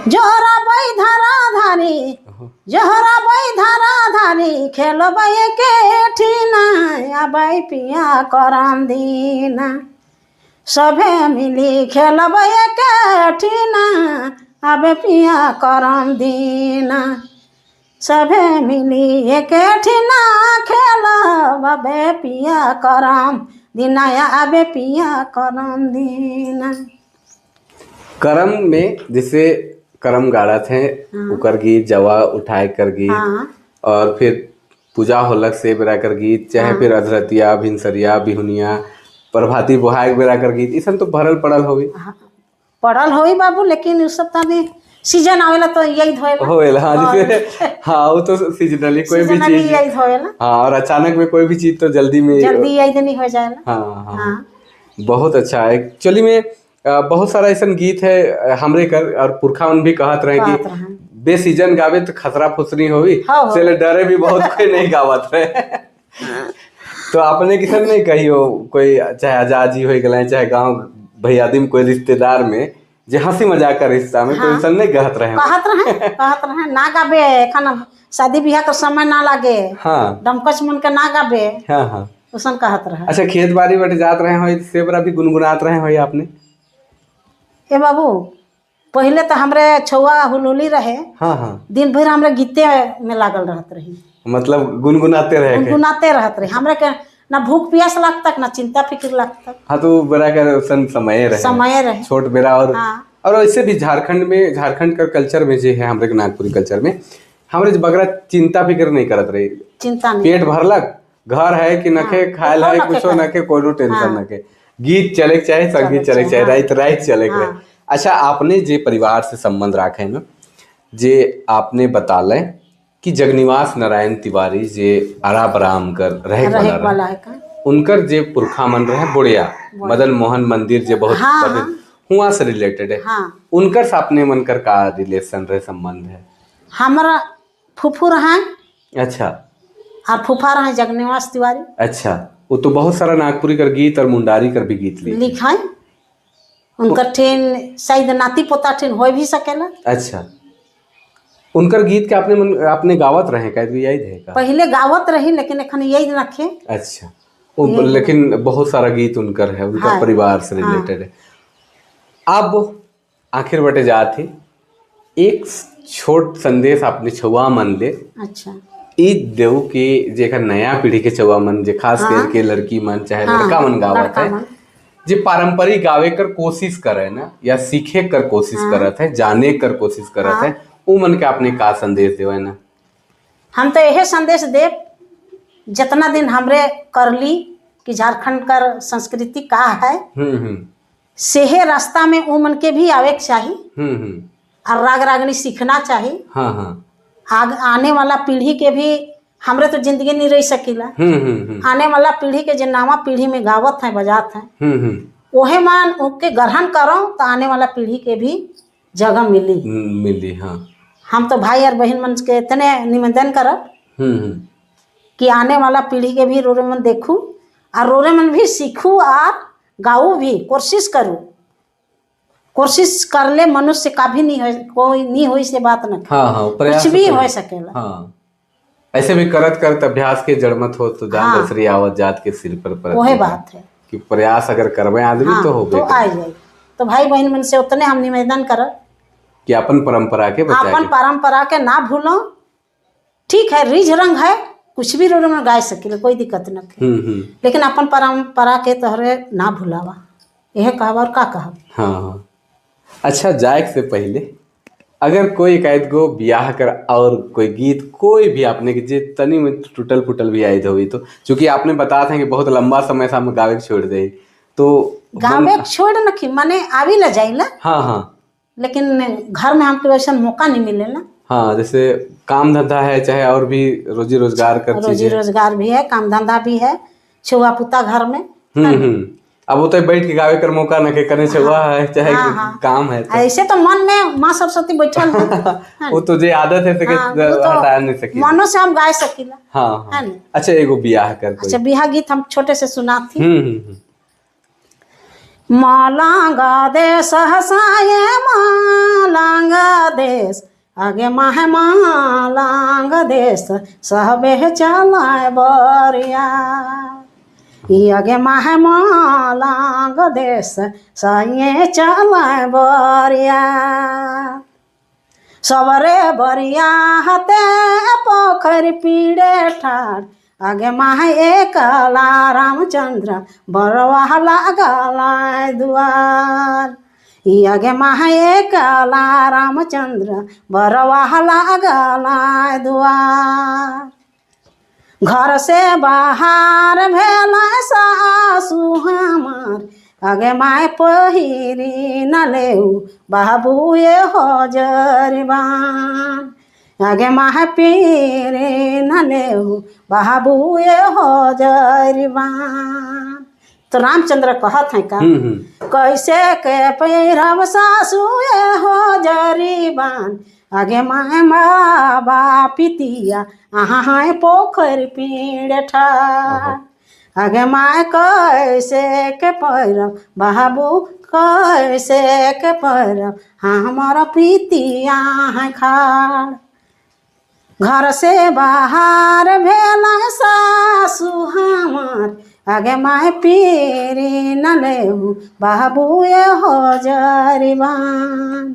जोहरा बई धारा धारी, जोहरा बई धारा धारी खेलब एकेठिना अब पिया करम दीना। सभे मिली खेलब एकेठिना अब पिया करम दीना। सभे मिली एकेठिना खेलब अबे पिया करम दीना अबे पिया करम दीना। करम में जैसे करम गाड़ा थे उकर गीत, जवा उठाए कर गीत, और फिर पूजा होलक से बेरा कर गीत, चाहे फिर अधरतिया भिनसरिया बिहुनिया प्रभाती बोहाए बेरा कर गीत, इसन तो भरल पड़ल होई। पड़ल होई बाबू, लेकिन उ सब तनी सीजन आवेला तो यही धोएला होएला। हाँ जैसे हाँ वो तो सीजनली कोई भी चीज यही धोएला। हाँ और अचानक में कोई भी चीज तो जल्दी में जल्दी यही नहीं हो जाएला। हाँ हाँ बहुत अच्छा। एक्चुअली में बहुत सारा ऐसा गीत है हमरे कर और पुरखा मन भी कहत रहे कि बे सीजन गावे तो खतरा फुसरी होई, चले डरे भी बहुत कोई नहीं गावत रहे। तो आपने किसन नहीं कही हो कोई, चाहे आजादी हो गए चाहे गांव भैयादी में कोई रिश्तेदार में जे हंसी मजाक का रिश्ता में कोई सन नहीं कहत रहे? कहत रहे, कहत रहे ना गावे खाना शादी ब्याह का समय ना लागे। हाँ डमकच मन के ना गावे। हाँ हाँ उसन कहत रहे। अच्छा खेत बाड़ी बटे जात रहे हो से बरा भी गुनगुनात रहे हो आपने? ए बाबू पहले तो हमरे छुआ हुलहुली रहे। हाँ हाँ दिन भर हमरे गीते में लागल रहत रही, मतलब गुनगुनाते रहे, गुनगुनाते रहत रही। हमरे के ना भूख प्यास लगतक ना चिंता फिक्र लगतक। हाँ तो बड़ा कर सन समय रहे, समय रहे छोट बेरा। और हाँ। और ऐसे भी झारखंड में, झारखंड का कल्चर में जो है हमरे के नागपुरी कल्चर में हमरे बगरा चिंता फिक्र नहीं करत रही, चिंता नहीं, पेट भरलक घर है कि नखे खायल है कुछो नखे कोनो टेंशन नखे, गीत चले के चाहे संगीत चले के चाहे रात रात चले के। अच्छा आपने जे परिवार से संबंध रखे ना, जे आपने बताले कि जगनिवास नारायण तिवारी जे आराबराम कर रहे वाला है का? उनकर जे पुरखा मन रहे बुढ़िया मदन मोहन मंदिर जे बहुत हाँ, हुआ से रिलेटेड है। हाँ। उनकर से अपने मन कर का रिलेशन रहे संबंध है? हमारा फूफू रहा। अच्छा और फूफा रहा जगनिवास तिवारी। अच्छा वो तो बहुत सारा नागपुरी कर गीत और मुंडारी कर भी गीत लिखा उनकर ठेन शायद नाती पोता ठेन हो भी सकेला। अच्छा उनकर गीत के आपने आपने गावत रहे का यही है का? पहले गावत रही लेकिन एखन यही रखे। अच्छा वो लेकिन बहुत सारा गीत उनकर है, उनका हाँ, परिवार से रिलेटेड है। अब आखिर बटे जात ही एक छोट संदेश आपने छुआ मन ले। अच्छा ई देव के जेकर नया पीढ़ी के छुआ मन जे खास करके लड़की मन चाहे लड़का मन गावत है जे पारंपरिक गावे कर कोशिश करे ना या सीखे कर कोशिश करत है, जाने कर कोशिश करत है, उ मन के आपने का संदेश देवे ना? हम तो यही संदेश देव जितना दिन हमरे करली कि झारखंड कर संस्कृति का है सेहे रास्ता में उ मन के भी आवे के चाहिए और राग रागनी सीखना चाहिए। हाँ हाँ आग आने वाला पीढ़ी के भी हमरे तो जिंदगी नहीं रह सकीला, आने वाला पीढ़ी के जो नवा पीढ़ी में गावत है बजात है ओहे मान उनके ग्रहण करो तो आने वाला पीढ़ी के भी जगह मिली मिली। हाँ हम तो भाई और बहन मन के इतने निवेदन करब कि आने वाला पीढ़ी के भी रोरे मन देखू और रोरे मन भी सीखू और गाऊ भी, कोशिश करूँ। कोशिश कर ले मनुष्य का भी नहीं हो, कोई नहीं हो से बात न। हाँ हाँ कुछ भी हो सकेला। हाँ ऐसे भी करत करत अभ्यास के जड़मत हो तो जान दसरी आवत जात के सिर पर परत। वही बात है कि प्रयास अगर करवे आदमी हाँ, तो होबे तो आ जाए। तो भाई बहन मन से उतने हम निवेदन करब कि अपन परंपरा के बचाए, अपन परंपरा के ना भूलो। ठीक है रिज रंग है कुछ भी रोड में गाय सकीला, कोई दिक्कत न है, लेकिन अपन परंपरा के तोहरे ना भुलावा, यह कहब और का कहब। हाँ हाँ। अच्छा, जाए से पहले अगर कोई एकाध गो ब्याह कर और कोई गीत कोई भी आपने के जे तनी में टूटल फूटल भी आयद हुई, तो चूंकि आपने बताया था कि बहुत लंबा समय से हम गावे के छोड़ दे, तो गावे के छोड़ नखी माने आवी ला जाइला। हाँ हाँ, लेकिन घर में हमके वैसा मौका नहीं मिलेला। हाँ, जैसे काम धंधा है चाहे और भी रोजी रोजगार कर रोजी रोजगार भी है, काम धंधा भी है, छुआ पुता घर में। अब वो तो बैठ के गावे कर मौका न के करने से हुआ है चाहे काम है तो। ऐसे तो मन में माँ सरस्वती बैठल है। वो तो जे आदत है सके हटा नहीं सकी, मनो से हम गाय सकीला। हाँ, हाँ। अच्छा, एगो बियाह कर। अच्छा, बियाह गीत हम छोटे से सुनाती। मालांगा देश हसाए मालांगा देश आगे माहे मालांग देश सहबे चलाए बरिया, आगे माहे मालांग देश सहे चलाए बरिया, सबरे बरिया हते पोखर पीड़े ठाड़, आगे माहे एकला रामचंद्र बरवा लागला दुआर, आगे माहे एकला रामचंद्र बरवा लागला दुआर, घर से बाहर भेला सासू हमार, आगे माय पहिरी न लेऊ बाबू ये हो जरबान, आगे माह पीरे न लेऊ बाबू ये हो जरबान। तो रामचंद्र कहत है का कैसे के पैरव सासू ये हो जरीबान, आगे माए बाबा पितिया आहाँ पोखर पीड़ ठाड़, आगे माए कैसे के पैरव बाबू कैसे के पैरव हमारा पितिया है खाड़, घर से बाहर भेला सासू हमार, आगे माए पीरी न लेऊ बाबू ये हो जरीबान,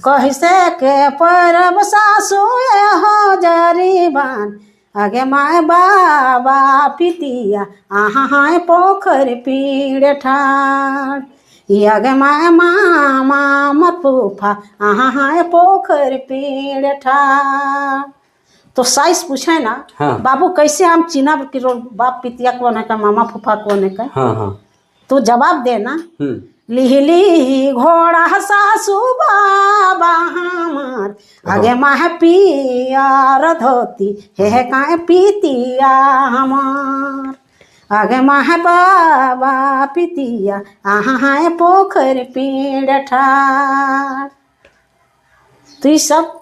कैसे के परब सासू ये हो जरीबान, आगे माए बाबा पितिया आहाँ पोखर पीड़ ठाड़, आगे माए मामा मत फूफा आहाँ पोखर पीड़ ठाड़। तो साइस पूछे ना, हाँ। बाबू कैसे हम चिन्हब कि बाप पितिया कौन है का मामा फूफा कौन है का? हाँ, हाँ। तो जवाब देना, लिहली घोड़ा सासू बाबा हमार, आगे माह पियर धोती हे काय पितिया हमार, आगे माह बाबा पितिया आहाँ पोखर पीड़ ठाड़। तो ये सब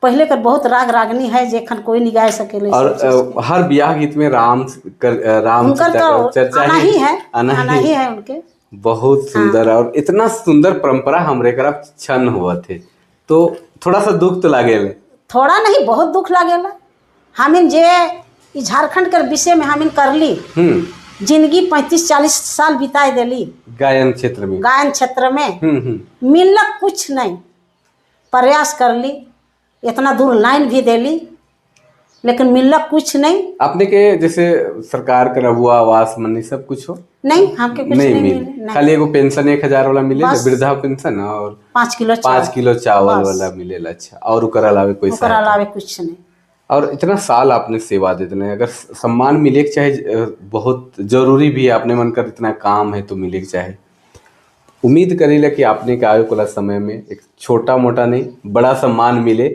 पहले कर बहुत राग रागनी है जेखन कोई नहीं गाय सकेले। और हर ब्याह गीत में राम राम तो चर्चा ही है, आना ही है उनके। बहुत सुंदर। हाँ। और इतना सुंदर परंपरा हमरे तरफ क्षण हुआ थे, तो थोड़ा सा दुख तो लागेला। थोड़ा नहीं, बहुत दुख लागेला। हमिन जे झारखंड के विषय में हमिन करली जिंदगी 35-40 साल बिताए देली गायन क्षेत्र में, गायन क्षेत्र में मिलक कुछ नहीं, प्रयास कर ली, इतना दूर लाइन भी देली, लेकिन मिलक कुछ नहीं। आपने के जैसे सरकार का रहुआ आवास मनी सब कुछ हो? नहीं, हमके कुछ नहीं मिले। खाली एगो पेंशन 1000 वाला मिले, वृद्धा पेंशन और 5 किलो 5 किलो चावल वाला मिले। अच्छा, और ओकर अलावे कोई अलावे कुछ नहीं। और इतना साल आपने सेवा दे देने, अगर सम्मान मिले के चाहे, बहुत जरूरी भी है, आपने मन कर इतना काम है तो मिले के चाहे। उम्मीद करेला कि आपने के आयु वाला समय में एक छोटा मोटा नहीं बड़ा सम्मान मिले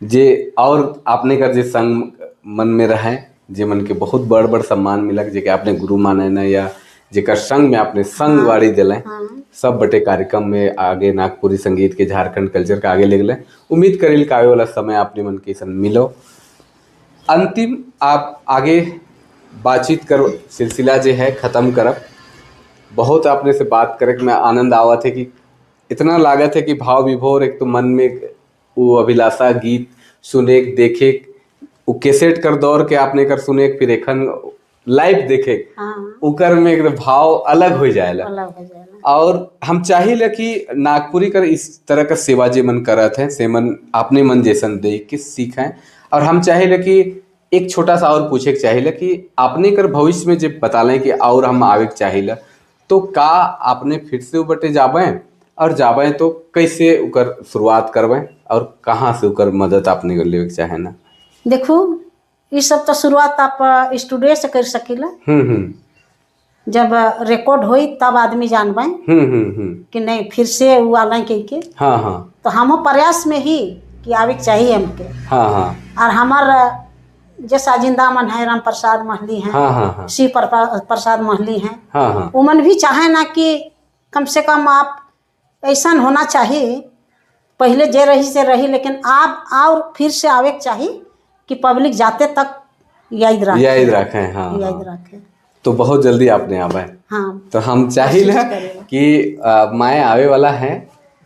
जे, और आपने कर जे संग मन में रहे जे मन के बहुत बड़ बड़ सम्मान मिला जे के आपने गुरु माने ना या जेकर संग में आपने संग वाड़ी दिले। हाँ। सब बटे कार्यक्रम में आगे नागपुरी संगीत के झारखंड कल्चर के आगे ले गए। उम्मीद करेल कि आवे वाला समय आपने मन के संग मिलो। अंतिम आप आगे बातचीत कर सिलसिला जो है ख़त्म करब। बहुत आपने से बात करे मैं आनंद आवत है कि इतना लागत है कि भाव विभोर, एक तो मन में वो अभिलाषा गीत सुने देखे, वो कैसेट कर दौर के आपने कर सुने फिर एखन लाइव देखे। हाँ। उकर में एक भाव अलग हो जाएला। और हम चाहिए कि नागपुरी कर इस तरह का सेवा जे मन करत है से मन अपने मन जैसन देख के सीखें। और हम चाहिए कि एक छोटा सा और पूछे के चाहिए कि आपने कर भविष्य में जब बतालें कि और हम आवे के चाहिए, तो का आपने फिर से बटे जाबे, और जाबे तो कैसे उकर शुरुआत करबे और कहाँ से उकर मदद आपने कर लेवे के चाहे ना? देखो ये सब तो शुरुआत आप स्टूडियो से कर सकीला। जब रिकॉर्ड होई तब आदमी जानबे कि नहीं फिर से वो आला के के। हाँ हाँ। तो हम प्रयास में ही कि आवे के चाहिए हमके। हाँ हाँ। और हमार जैसा जिंदा मन है, राम प्रसाद महली हैं, हाँ हाँ हाँ, शिव प्रसाद महली हैं, हाँ हाँ, उमन भी चाहे ना कि कम से कम आप ऐसा होना चाहिए, पहले जे रही से रही, लेकिन आप और फिर से आवे के चाहिए कि पब्लिक जाते तक याद रखे, याद रखें। हाँ, याद रखें। तो बहुत जल्दी आपने आवा है। हाँ। तो हम चाहिए कि माए आवे वाला है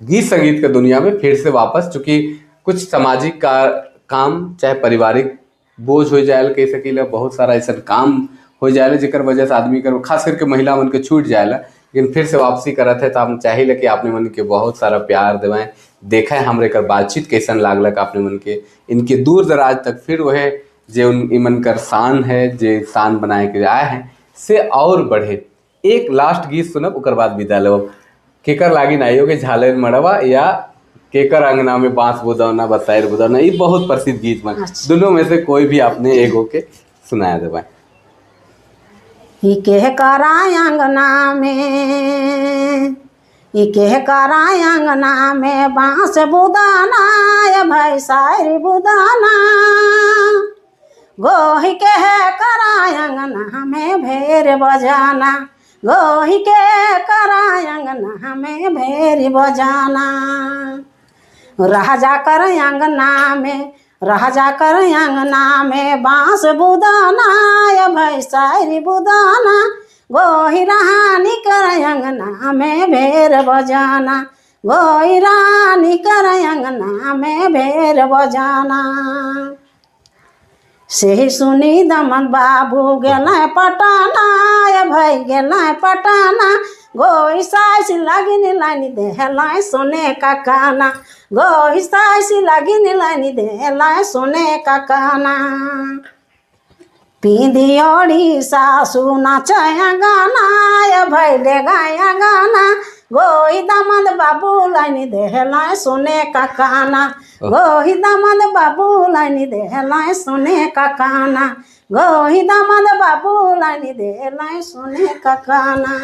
गीत संगीत के दुनिया में फिर से वापस, चूँकि कुछ सामाजिक काम चाहे पारिवारिक बोझ हो जाए कह सकीला, बहुत सारा ऐसा काम हो जाए जेकर वजह से आदमी कर खास करके महिला मन के छूट जाएला, लेकिन फिर से वापसी करत है। तो हम चाहिए कि आपने मन के बहुत सारा प्यार देवें, देखें हमरे कर बातचीत कैसन लागलक आपने मन के, इनके दूर दराज तक फिर वह जे उन इमन कर शान है, जे शान बनाए के आए हैं से और बढ़े। एक लास्ट गीत सुनब ओकर बाद विदा लेब। केकर लागी नाइयो के झालर मड़वा या केकर अंगना में बांस बुदौना बसाइर बुदौना, ये बहुत प्रसिद्ध गीत मन। अच्छा। दोनों में से कोई भी आपने एक होके सुनाया देवा। के अंगना में, के अंगना में बांस बुदाना ये भाई सारी बुदाना, गोही के अंगना में भेर बजाना, गोही के अंगना में भेर बजाना, राजा कर अंगना में, राजा कर अंगना में बांस बुदाना ये भाई सारी बुदाना, गोही रानी कर अंगना में भेर बजाना, गोही रानी कर अंगना में भेर बजाना। से सुनी दमन बाबू गेल पटाना ये भाई गेल पटाना, गोई साइस लागिन लानी देहलाय सोने का काना, गोई साइस लागिन लानी देहलाय सोने का काना, पिंदी ओड़ी सासू नाचाया गाना ये भाई ले गाया गाना, गोई दामद बाबू लानी देहलाय सोने का काना, गोही दामद बाबू लानी देहलाय सोने का काना, गोही दामद बाबू लानी देहलाय सोने का काना।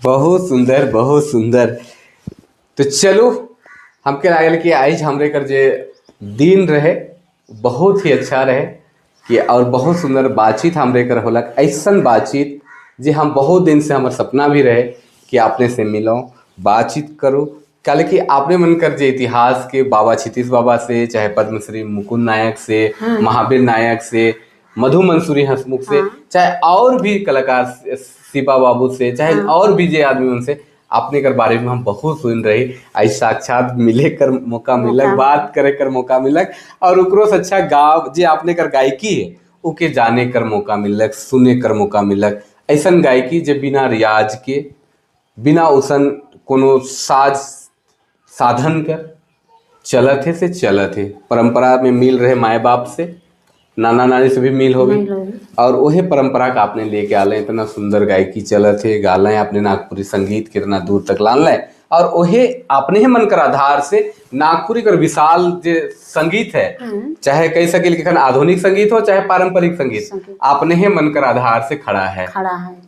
बहुत सुंदर, बहुत सुंदर। तो चलो हमके लागल कि आज हमरे कर जे दिन रहे बहुत ही अच्छा रहे कि, और बहुत सुंदर बातचीत हमरे कर होलक। ऐसन बातचीत जे हम बहुत दिन से हमार सपना भी रहे कि आपने से मिलो, बातचीत करो। कल कि आपने मन कर जे इतिहास के बाबा क्षितिश बाबा से, चाहे पद्मश्री मुकुंद नायक से, महावीर नायक से, मधु मंसूरी हंसमुख से, चाहे और भी कलाकार शिवा बाबू से, चाहे और भी जे आदमी उनसे आपने कर बारे में हम बहुत सुन रही। आज साक्षात मिले कर मौका मिलक, बात करे कर मौका मिलक, और उकरो से अच्छा गाव जे आपने कर गायकी है उके जाने कर मौका मिलक, सुने कर मौका मिलक। ऐसन गायकी जे बिना रियाज के, बिना उसन कोनो साज साधन कर चलत है से चलत है। परंपरा में मिल रहे माए बाप से, नाना नानी से भी मिल हो गई, और वही परंपरा का आपने लेके आले, इतना सुंदर गायकी चलत है, गाले आपने नागपुरी संगीत कितना दूर तक लान लें, और वही आपने ही मन कर आधार से नागपुरी कर विशाल जो संगीत है, चाहे कह सके कि आधुनिक संगीत हो चाहे पारंपरिक संगीत, आपने ही मन कर आधार से खड़ा है,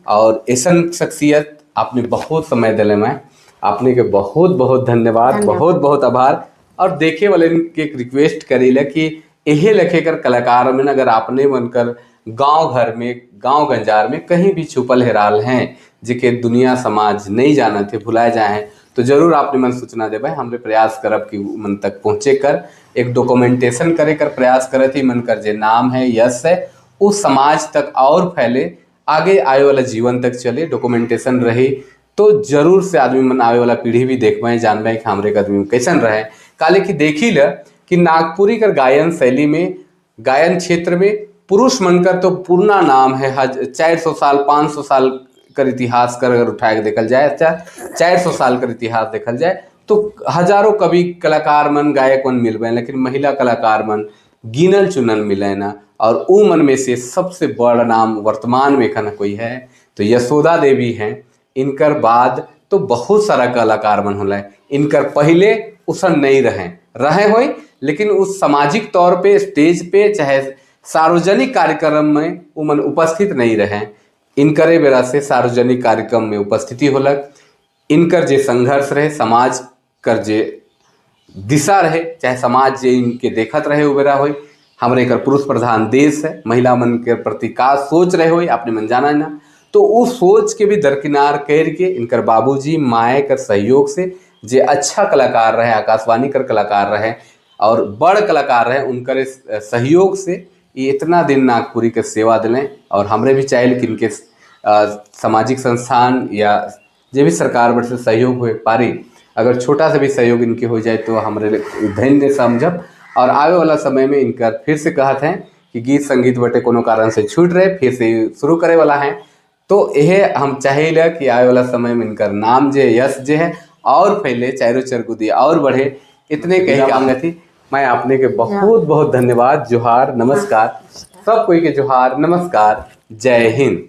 और ऐसा शख्सियत आपने बहुत समय दिले मैं आपने के बहुत बहुत धन्यवाद, बहुत बहुत आभार। और देखे वाले के एक रिक्वेस्ट करीला कि यही लखे कर कलाकार में अगर आपने बनकर गांव घर में, गांव गंजार में कहीं भी छुपल हेराल हैं जिके दुनिया समाज नहीं जाना थे, भुलाए जाए हैं, तो जरूर आपने मन सूचना दे भाई, हमरे प्रयास करब कि मन तक पहुँचे कर एक डॉक्यूमेंटेशन करे कर प्रयास करे थी मन कर जे नाम है यश है उस समाज तक और फैले, आगे आए वाला जीवन तक चले, डॉक्यूमेंटेशन रही तो जरूर से आदमी मन आवे वाला पीढ़ी भी देख पाए, जान पाए कि हमरे आदमी कैसन रहे। काले की देखी ल कि नागपुरी कर गायन शैली में, गायन क्षेत्र में पुरुष मनकर तो पूर्णा नाम है, 400 साल 500 साल कर इतिहास कर अगर उठा के देखल जाए, अच्छा 400 साल कर इतिहास देखल जाए तो हजारों कवि कलाकार मन गायक मन मिल गए, लेकिन महिला कलाकार मन गिनल चुनल मिले ना। और उ मन में से सबसे बड़ा नाम वर्तमान में खन कोई है तो यशोदा देवी हैं। इनकर बाद तो बहुत सारा कलाकार मन होला, इनकर पहले उसन नहीं रहे रहे होई, लेकिन उस सामाजिक तौर पे स्टेज पे चाहे सार्वजनिक कार्यक्रम में उमन उपस्थित नहीं रहे। इनकरे बेरा से सार्वजनिक कार्यक्रम में उपस्थिति होलक। इनकर जे संघर्ष रहे, समाज कर जे दिशा रहे, चाहे समाज जे इनके देखत रहे उ बेरा होई, हमरे एकर पुरुष प्रधान देश है, महिला मन के प्रति का सोच रहे होई अपने मन जाना ना, तो उस सोच के भी दरकिनार करके इनकर बाबूजी माए कर सहयोग से जे अच्छा कलाकार रहे, आकाशवाणी कर कलाकार रहे और बड़ कलाकार रहे, उनकर सहयोग से ये इतना दिन नागपुरी के सेवा दिलें। और हमरे भी चाहिए कि इनके सामाजिक संस्थान या जे भी सरकार बट से सहयोग हुए पारी, अगर छोटा सा भी सहयोग इनके हो जाए तो हमरे धन्य समझब। और आवे वाला समय में इनकर फिर से कहत हैं कि गीत संगीत बटे कोनो कारण से छूट रहे, फिर से शुरू करे वाला हैं। तो यह हम चाहेला कि आवे वाला समय में इनकर नाम जे यश जे है और फैले, चारों चरगुदी और बढ़े, इतने कही के थी। मैं आपने के बहुत बहुत धन्यवाद, जोहार, नमस्कार। सब कोई के जोहार, नमस्कार, जय हिंद।